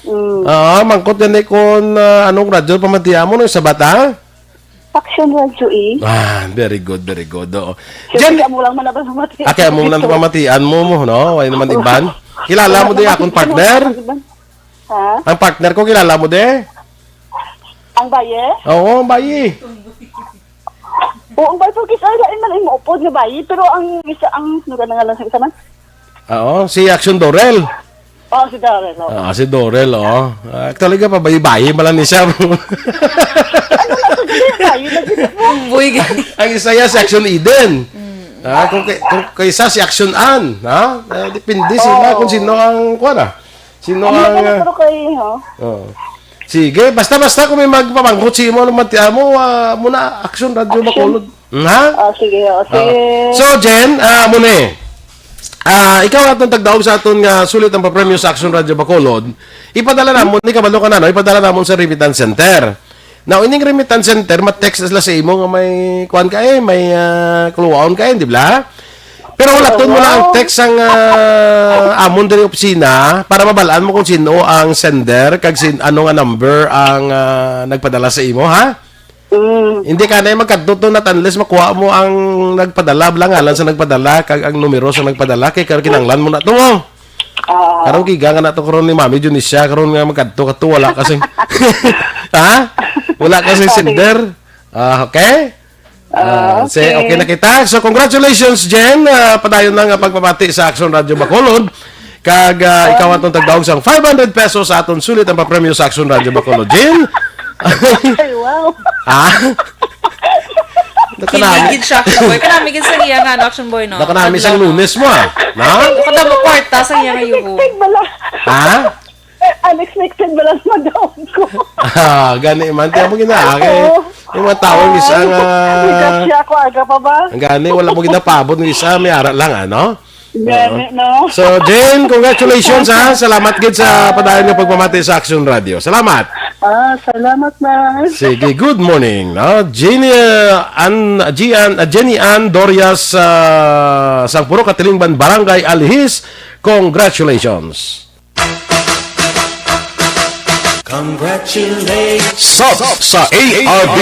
Mm. Ah, mangkot gani kung, ah, anong radyo pamatiya mo, no, sa bata? Action Radio, eh. Ah, very good, very good. Oo. Siyempre, Jen, amo lang man ang pamatian ah, kaya mo ko lang dito. Pamatian mo, mo, no? Wala naman iban. Kilala mo Wala di naman akong kita partner? Mga iban. Ha? Ang partner ko, kilala mo di? Ang baye? Oo, ang baye. Oo, ang baye, pero kisa lain man ang maupod nga baye, pero ang isa, ang, ano ka na nga lang sa isa man? Oo, si Action Dorel. Oh, si Dorel, oo. Ah, si Dorel, oh. Ah, talaga pa, bayi-bayi man lang ni siya. Ano na sa dili? Bayi na dili mo. Boy, gani. Ang isa ya si Action Eden. Mm. Ah, kung kay, kung kaysa si Action Ann, ha? Ah, depende sila Oo. kung sino ang, kuwan, ah. Sino Ano ang, na ah, pero kay, ha? Oo. Sige, basta-basta kung may magpamangkot si imo, ano man ti-, amo, ah, muna, Action Radio Action. Bacolod. Hmm, ha? Ah, sige, oh, Ah. sige. So, Jen, ah, muna eh. Ah, ikaw atong tagdaog sa aton nga sulit ang papremyo sa Action Radio Bacolod. Ipadala namon, ni kabalo ka na, no? Ipadala namon sa remittance center. Now, ining remittance center, ma-text sila sa imo nga may kuwan ka eh, may, ah, kuluwaon ka eh, di ba? Pero wala to mo lang Wow. text ang, ah, amon diri opisina para mabalaan mo kung sino ang sender kag sin-, ano nga number ang, ah, nagpadala sa imo, ha? Mm. Hindi ka na magkadto to not unless makuha mo ang nagpadala, bala ngalan sa nagpadala, kag ang numero sa nagpadala, kay kar-, kinanglan mo na to, oh. Ah. Karon giga nga na to karon ni Mami Junisia, karon nga magkadto ka to, wala kasing, ha? Wala kasing Okay. sender. Ah, okay? Ah, Ah, okay. say, okay na kita. So, congratulations, Jen. Ah, padayon lang ang pagpamati sa Action Radio Bacolod. Kag, ah, ikaw atong tagdaog sang five hundred pesos sa aton sulit ang papremyo sa Action Radio Bacolod, Jen. Ay, wow. Ah? Nakanami. Kilig gid siya, Action Boy. Kanami gid sa iya nga, ano, Action Boy, no? Nakanami sang Adlaw, no? Lunes mo, ah. Na? Kada mo kwarta sa iya nga yuho. Expected bala. Ha? Unexpected bala ang madawat ko. Ah, gani man. Tiyan mo gina, ah, kay Oo. yung mga tao, Ah, misa nga, may grasya ako, aga pa ba? Ang gani, wala mo ginapaabot, misa, may ara lang, ano? Gani, Oo. no? So, Jane, congratulations, ha? Salamat gid sa padayon nga pagpamati sa Action Radio. Salamat. Ah, salamat, man. Sige, good morning, no? Jenny, uh, Ann, Gian, uh, Jenny Ann Dorias, uh, Sangpuro, Katilingban, Barangay Alihis. Congratulations. Congratulations. Sop sa A R B.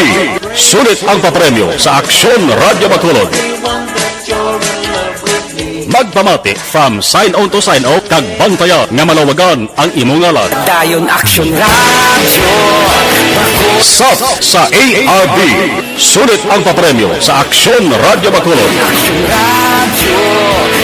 Sulit ang papremyo sa Aksyon Radyo Bacolod. Everyone that you're in love with me. Pagpamati from sign on to sign off, kag bantayan nga malawagan ang imo ngalan. Dayon Action Radio. Sap sa A R B. Sulit ang papremyo sa Aksyon Radyo Bacolod. Action Radio.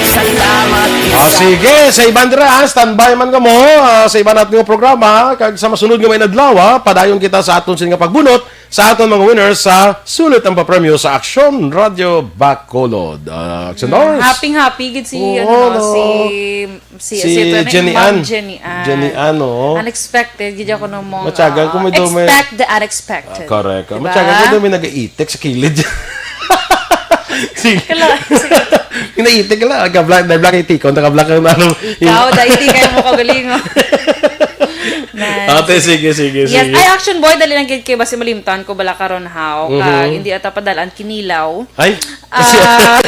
Salamat. Ah, sige, sa iban dira, ha, standby man kamo, ah, sa iban natin nga programa, kag sa masunod nga may adlaw, ha, padayon kita sa aton sini nga pagbunot sa aton mga winners sa Sulit ang Papremyo sa Aksyon Radyo Bacolod. Ah, Aksyon Dors. Happy, happy gid si, Oo, ano, no. si, si, Si si, ito na, Jenny Ma'am Ann. Jenny Ann. Jenny Ann, oo. Unexpected, gid ako nung mong, Matyagan ko ah, may daw may expect the unexpected. Ah, correct. Diba? Matyagan ko daw may nag-iitik sa kilid. Sige. Kala, sige. May naiitik ka lang. Nag-block, nag-block yung tikon. Nag-block yung ano. Ikaw, dahil di kayo mo kagalingon. Nice. Ate, sige, sige, Yes. sige. Ay, Action Boy, dali lang gid kay basi malimtan ko bala karon, haw. Kag Mhm. hindi ata padalaan kinilaw. Ay, Ah.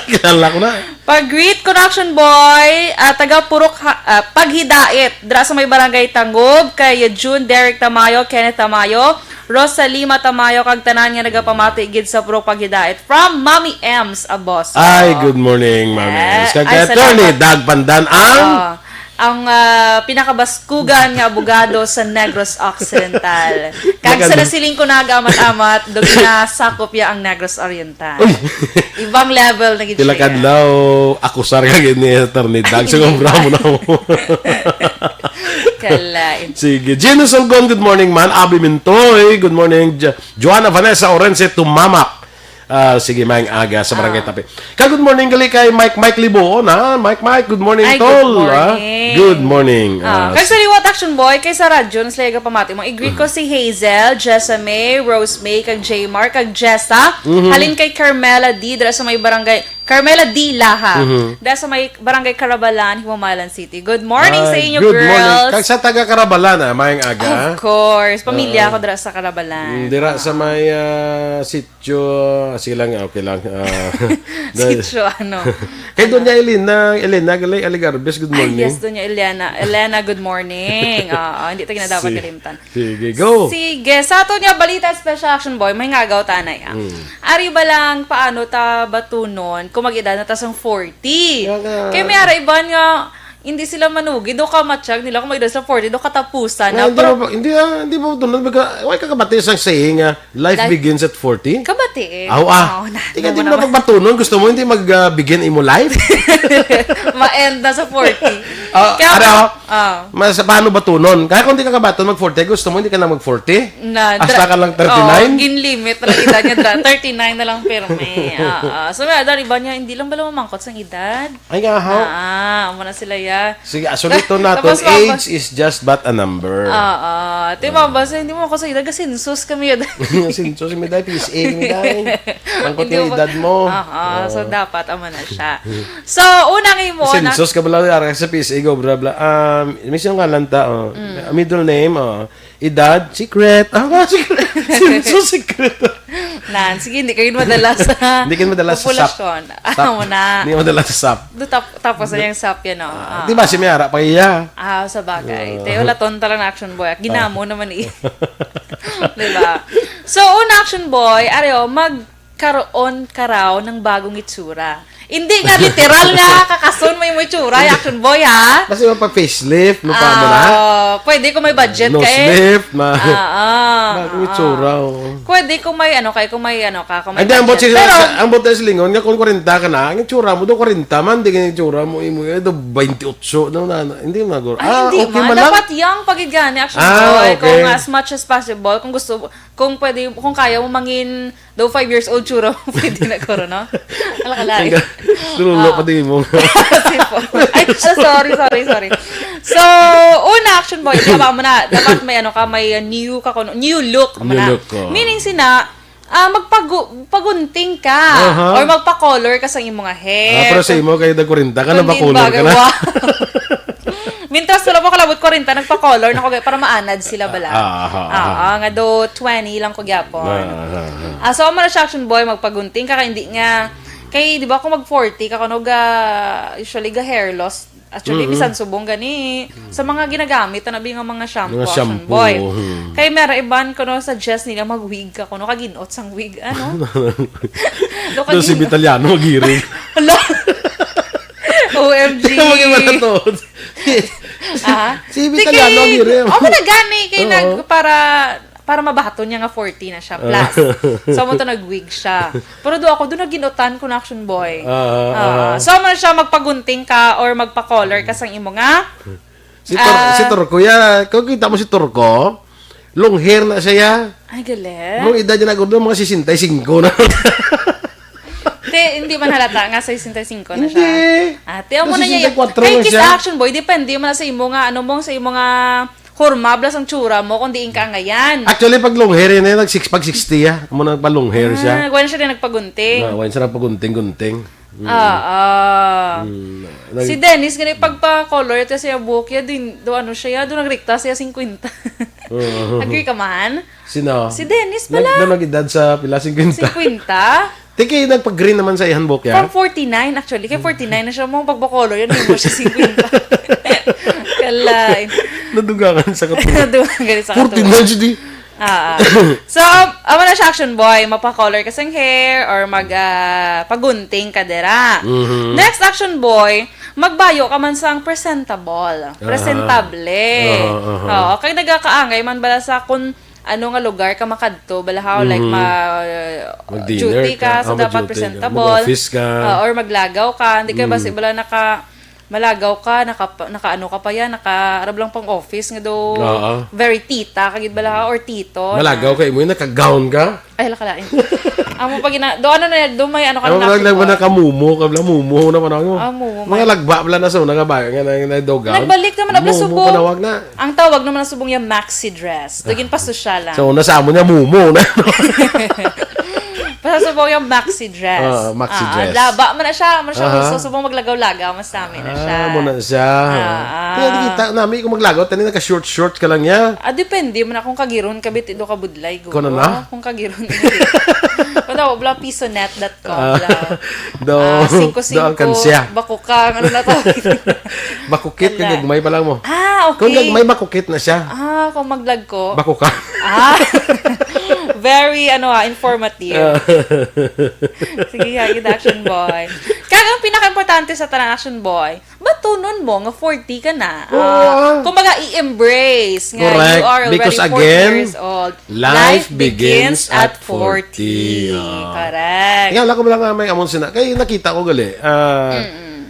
kilala ko na. Pag-greet ko na, Action Boy, ah, taga Purok Ha-, ah, Paghidait, dira sa may Barangay Tangub, kay June Derek Tamayo, Kenneth Tamayo, Rosalima Tamayo, kag tanan nga nagapamati gid sa Purok Paghidait. From Mommy Ems, Abos. Ay, good morning, Mommy Eh, Ems. Kag ay, kay Attorney salamat. Dag Pandan ang Ah, ang, ah, pinakabaskugan nga abogado sa Negros Occidental. Kag sa Nagano? nasiling ko nag-amat-amat, do ginasakop ya ang Negros Oriental. Uy! Ibang level na gid Pila siya. kadlaw, akusar ka gid ni Attorney Dag. Sige, obra mo na mo. Kalain. Sige. Gino Salgon, good morning, man. Abi Mintoy, good morning. Jo-, Joanna Vanessa Orense Tumamak. Ah, sige, maayong aga sa Barangay Ah. Tapi. Ka, good morning, gali kay Mike, Mike Libuon, ha? Mike, Mike, good morning, Ay, good tol, ha? morning. Good morning. Ah, Ah, kay sa liwat, Action Boy, kay sa radyo, na sila yung pamati mo. I-greet ko si Hazel, Jessa May, Rose May, kag J Mark, kag Jessa. Mhm. Halin kay Carmela D, dira sa may barangay, Carmela D Laha. Mhm. Dira sa may barangay Carabalan, Himamaylan City. Good morning sa Ay, inyo, good morning. girls. Kag sa taga Carabalan, ah, maayong aga. Of course. Pamilya Ah. ko dira sa Carabalan. Mm, dira sa Ah. may, ah, sitio, ah, sige lang, okay lang. Ah, dahil Sitio, ano? Kay Doña Elena, Elena Galay Aligarbes, good Ay, morning. yes, Doña Elena. Elena, good morning. Oo, hindi ta ginadapat Si- kalimtan. Sige, go. Sige, sa ato niya balita, Special Action Boy, may ngagaw ta na ya. Mm. Ari ba lang paano ta batunon kung mag-edad na ta sang forty? Nga nga. Kay may ara iban nga, hindi sila manugi, do ka matsyag nila kung mag-edad sa forty, do katapusan na. Nga, hindi Pero mo ba, hindi, ah, hindi mo tunod, baga, why ka kabati sa saying, ah, life Life begins at forty? Kabati eh. Aw, ah. Oo, na, Di ka, naman di mo na naman. pagbatunon, gusto mo hindi mag, ah, begin imo life? Ma-end na sa forty. Ah, Kaya ano? Ah. Mas, paano batunon? Kaya kung di ka kabaton mag forty, gusto mo hindi ka na mag forty? Na, Hasta dra-, ka lang thirty-nine? Oo, ginlimit na lang edad niya, dra-, thirty-nine na lang pirmi. Oo. So, may adal iba niya, hindi lang bala mamangkot sang edad. Ay, nga, how? Ah, ah, amo na sila, ya. Sige, ah, suliton naton, Tapos, mabas- age is just but a number. Oo. Di ba, Ah. basta hindi mo ako sa edad, gasinsus kami yun. Sinso si Miday, P S A, Miday. Mangkot Hindi yung mo ba- edad mo. Oo, so Oo. dapat, amo na siya. So, unang imo, na- Sinsos ka bala, ara sa P S A, go, bla, bla. Um, may siyang ngalan ta, oh. Mm. Middle name, oh. Edad, secret. Ah, nga, secret. Sinso, secret. Nan, sige, hindi kayo madala sa Hindi kayo madala sa sap. populasyon. Sap. Amo na. Hindi madala sa sap. Do tap-, tapos na yung sap yan, oh. Ah, Ah. di ba, si Miara pa iya? Ah, sa bagay. Ah. Tayo, laton talaga na Action Boy. Ginamo Ah. naman eh. Di ba? So, una, Action Boy, areo, mag- karoon ka raw ng bagong itsura. Hindi nga literal nga kakason mo yung itsura, Hindi. Action Boy, ha? Basta mo pa-facelift, mo pa mo na? Ah, pwede kung may budget Nose ka, eh. lift, ma-, Ah, ah, bagong ah. itsura, oh. Pwede kung may ano ka, kung may ano ka, kung may Ay, di, ang budget. bot si-, Pero ang bot si Lingon, nga kung kwarenta ka na, ang itsura mo, do kwarenta man, di ka itsura mo, imo, eh, do twenty-eight, no, na, na, hindi, magor-, Ay, ah, hindi okay man. man lang. Dapat young pa gid gani, Action Ah, Boy, okay. kung as much as possible, kung gusto, kung pwede, kung kaya mo mangin, daw five years old, tsura mo, pwede na, kuro, no? Ala ka, lain. Teka, tulog Ah. pa din mo. Kasi po. Ay, ah, sorry, sorry, sorry. So, una, Action Boy, tama mo na. Dapat may ano ka, may, uh, new ka, kuno, new look mo New na. look, oh. Meaning, sina, ah, magpagu-, pagunting ka Aha. or magpa-color ka sa imong hair. Ah, pero sa imo, kayo nag-kwarenta ka, Kung nagpa-color ka din bagay, na. wow. Mintras wala pa kalabot kwarenta, nagpa-color na ko, gay, para maanad sila bala. Ah, ah, ah, ah. Ah, ah, nga do twenty lang ko gyapon. Ah, ah, ah. Ah, so, amo na siya, Action Boy, magpagunting ka, kay hindi nga, kay, di ba, kung mag forty ka, kuno ga, usually ga hair loss. Actually, Mm-mm. bisan subong gani, sa mga ginagamit, na bi nga mga shampoo, Mga Action shampoo, Boy. hmm. Kay mera iban, kuno, suggest nila mag-wig ka, kuno, kaginot sang wig, ano? Do Doon si kaginot. Italiano, magiring. Hala. O M G. Kaya mag-iba na to. Ah. Si Sige, Italiano ang hiri. Amo na gani kay Oo. nag-, para, para mabahaton niya nga forty na siya, Ah. plus. So, amo to nag-wig siya. Pero do ako, do naginutan ko na, Action Boy. Ah, Ah, ah. So, amo na siya, magpagunting ka or magpa-color ka sang imo nga Si Tor-, Ah. si Torco, ya, kung kita mo si Torco, long hair na siya, ya. Ay, galing. Mga edad niya na, gudo, mga sesenta y cinco na. Te, hindi man halata nga sesenta y cinco na siya. Hindi. Ah, te, amo na niya. Sesenta y kuwatro Kay lang kis siya. Action Boy, depende man sa imo nga, ano mo, sa imo nga horma, blas ang tsura mo, kung diin ka ngayon. Actually, pag long hair, yun, yun, nag six, pag sixty, ya. Amo na, pa long hair siya. Ah, wala siya din nagpagunting. Na, wala siya nagpagunting-gunting. Mm. Ah, ah. Mm. Si Dennis, gani, pagpa-color ito siya buhok, ya, din, do, ano siya, ya, do nagrikta siya fifty. Oo. Agree ka man? Sino? Si Dennis Nag-, pala. na nag-edad sa pila? Fifty? Fifty? Tiki, nagpa-green naman sa ihan buhok, ya? From forty-nine, actually. Kay forty-nine na siya, mong pagpa-color, yan, hindi mo siya fifty. Kalay. Nadugangan sa katulad. Nadugangan sa katulad. Forty-nine siya, di. Ah, ah. So, amo na siya, Action Boy. Mapa-color ka sang hair or mag, ah, pagunting ka dira. Mhm. Next, Action Boy, magbayo ka man sang presentable. Aha. Presentable. Aha, aha. Oo, kay nagakaangay man bala sa kung ano nga lugar ka makadto, bala how, like, Mhm. ma-, Mag-dinner duty ka, ka, so ah, dapat mag-duty ka. presentable. Mag-office ka. Ah, or maglagaw ka, hindi ka Mm. basi bala naka-, malagaw ka, naka-, naka-ano ka pa yan, naka-, arab lang pang office nga do, Oo. very tita ka gid bala, or tito, Malagaw na. ka, imo yun, naka-gown ka? Ay, hala, kalain. Amo pa gina-, do, ano na, do may ano ka Ano na lang, lang ba Action Boy. nakamumo ka, bala, mumo na pa na, ano? Ah, mumo, Mga may lagba, bala, na sa una nga ba, nga na, nga na, do gown? Nagbalik naman, abla, Mumo subong. panawag na. Ang tawag naman na subong yung maxi dress. Do, ginpasosyal lang. So, nasa amo niya, mumo na. Basta subong yung maxi dress. Ah, maxi Ah, dress. laba man na siya, man na siya, Aha. gusto subong maglagaw-lagaw, mas dami na siya. Ah, mo na siya. Ah, ah. Kaya di kita, nami kung maglagaw, tani naka-short-short ka lang niya. Ah, depende man na kung kagiron ka, biti do ka budlay, go. Kung ano na? Kung kagiron. Wala, wala, piso net dot com Ah, lang. do, Ah, singko-singko, do ang kansya. Bako ka, ano na to? Bakukit, Wala. kung gagmay pa lang mo. Ah, okay. Kung gagmay, bakukit na siya. Ah, kung maglagko. Bako ka. Ah. Very, ano, ah, informative. Ah. Sige, ha, gid, Action Boy. Kag ang pinaka-importante sa tanan, Action Boy, batunon mo nga forty ka na. Oo, Ah, ah. kumbaga, i-embrace nga Correct. you are Because already forty again, years old. life Life begins begins at at forty. forty. Ah. Correct. Yan, ako lang nga may amon sina-, kay nakita ko gali, ah, Mm-mm.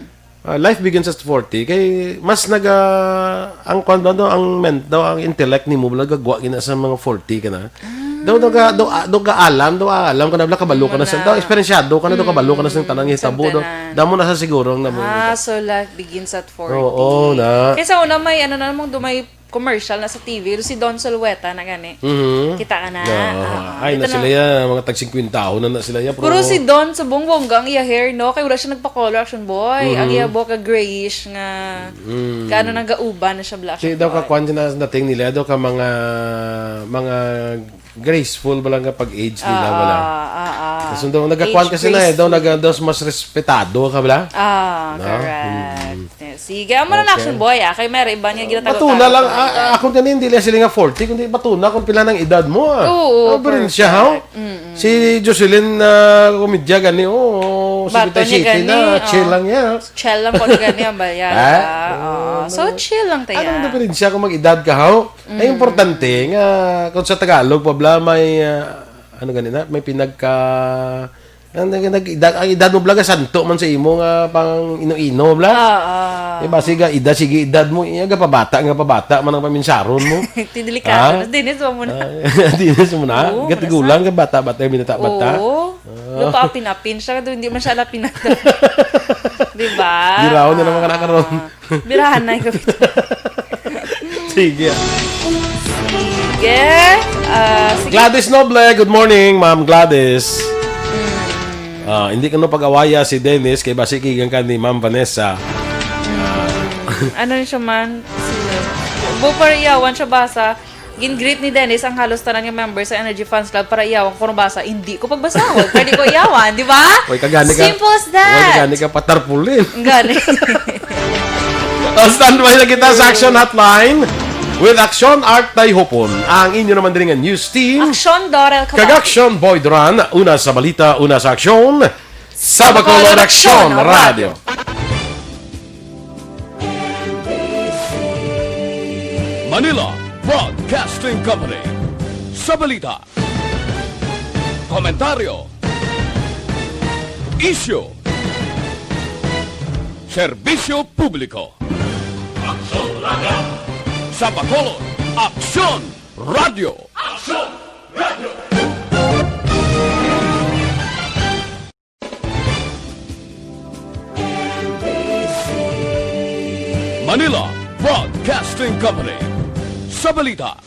ah, life begins at forty. Kay mas naga-, ang kwan daw, ang ment daw, ang intellect nimo, wala gagwa gina sa mga forty ka na. Ah. Daw, daw ka, daw, ah, daw ka alam, daw alam ka na, wala kabalo ka na sa, Wala. daw eksperensyado ka na, daw kabalo ka na sa Mm, tanang hitabo, sa daw, tanan. damo na sa siguro ang namo. Ah, so life begins at forty. Oo, na. Kaysa una may, ano na namang, do may commercial na sa T V, si Don Zulueta na gani. Mhm. Kita ka na? Oo. Ah, Ay, ito na na. sila yan, mga tag singkwentahon na na sila yan, Pero pero si Don, subong bongga ang iya hair, no? Kay wala siya nagpa-color, Action Boy. Ang Mhm. iya buhok ka grayish nga, Mm. ka ano, nagauban na siya, bla, Action Boy. Di daw ka kwan din na dating nila, daw ka mga, mga graceful ba lang nga pag-age nila, Ah, wala. ah, ah, ah. Kasi daw, nagkakuan Age kasi na eh, daw, graceful. nag-, daw mas respetado ka, bla? Ah, No? correct. Mm. Sige, amo na na, Okay. Action Boy, ah. Kay may iba niya ginatago-tago Batuna lang, ko ah, nila. ah, ako din, hindi lang sila nga forty, kundi batuna kung pila ng edad mo, ah. Oo, Ang probinsya, ha? correct. Mm-mm. Si Jocelyn, ah, Comedya, gani, oh, Bato niya seventy-seven na, gani, chill oh. lang niya. Chill lang po gani ang bayad, Ah? ah, oo. Oo, So, ano? chill lang tayo. Anong diferensya kung mag-edad ka, ha? Ang Mm. importante nga, kung sa Tagalog pa, bla, may, ah, ano gani na, may pinagka-, ang nag-, nag-, edad, ang edad mo, bla, nga santo man sa imo nga pang ino-ino, bla. Ah, ah. Eh, basi nga, edad, sige, edad mo, iya, nga pabata, nga pabata, man ang paminsaron mo. Ti delikado Ha? na. Dennis, wa mo na. Ah, Dennis mo na. Oo, Gatigulang marasa. ka, bata-bata, binata-bata. Oo. Ah. Lupa, apin-apin siya, hindi man siya lapin na. Di ba? Biraon na naman ka na karon. Ah. Birahan na yung kapito. Sige. Sige. Ah, sige. Gladys Noble, good morning, Ma'am Gladys. Mm. Ah, hindi ka no pag-awaya si Dennis kay basi kigang ka ni Ma'am Vanessa. Mm. Ano siya man? Sige. Bo, para iyawan siya basa. Gin-greet ni Dennis ang halos tanan nga member sa Energy Fans Club para iyawan ko kung basa. Hindi ko pagbasahon. Pwede ko iyawan, di ba? Oy, kagani ka. Simple as that. Oy, kagani ka patarpulin. Gani. Oh, standby na kita sa Action Hotline with Action Art Tayhopon. Ang inyo naman diri nga news team. Action Dorel Kag Kabati. Action Boy Duran. Una sa balita, una sa aksyon. Sa Bacolod Aksyon Radio. Manila Broadcasting Company. Sa balita, komentaryo, isyu, serbisyo publiko. Aksyon Radio! Sa Bacolod, Aksyon Radio! Aksyon Radio! Manila Broadcasting Company. Sa balita,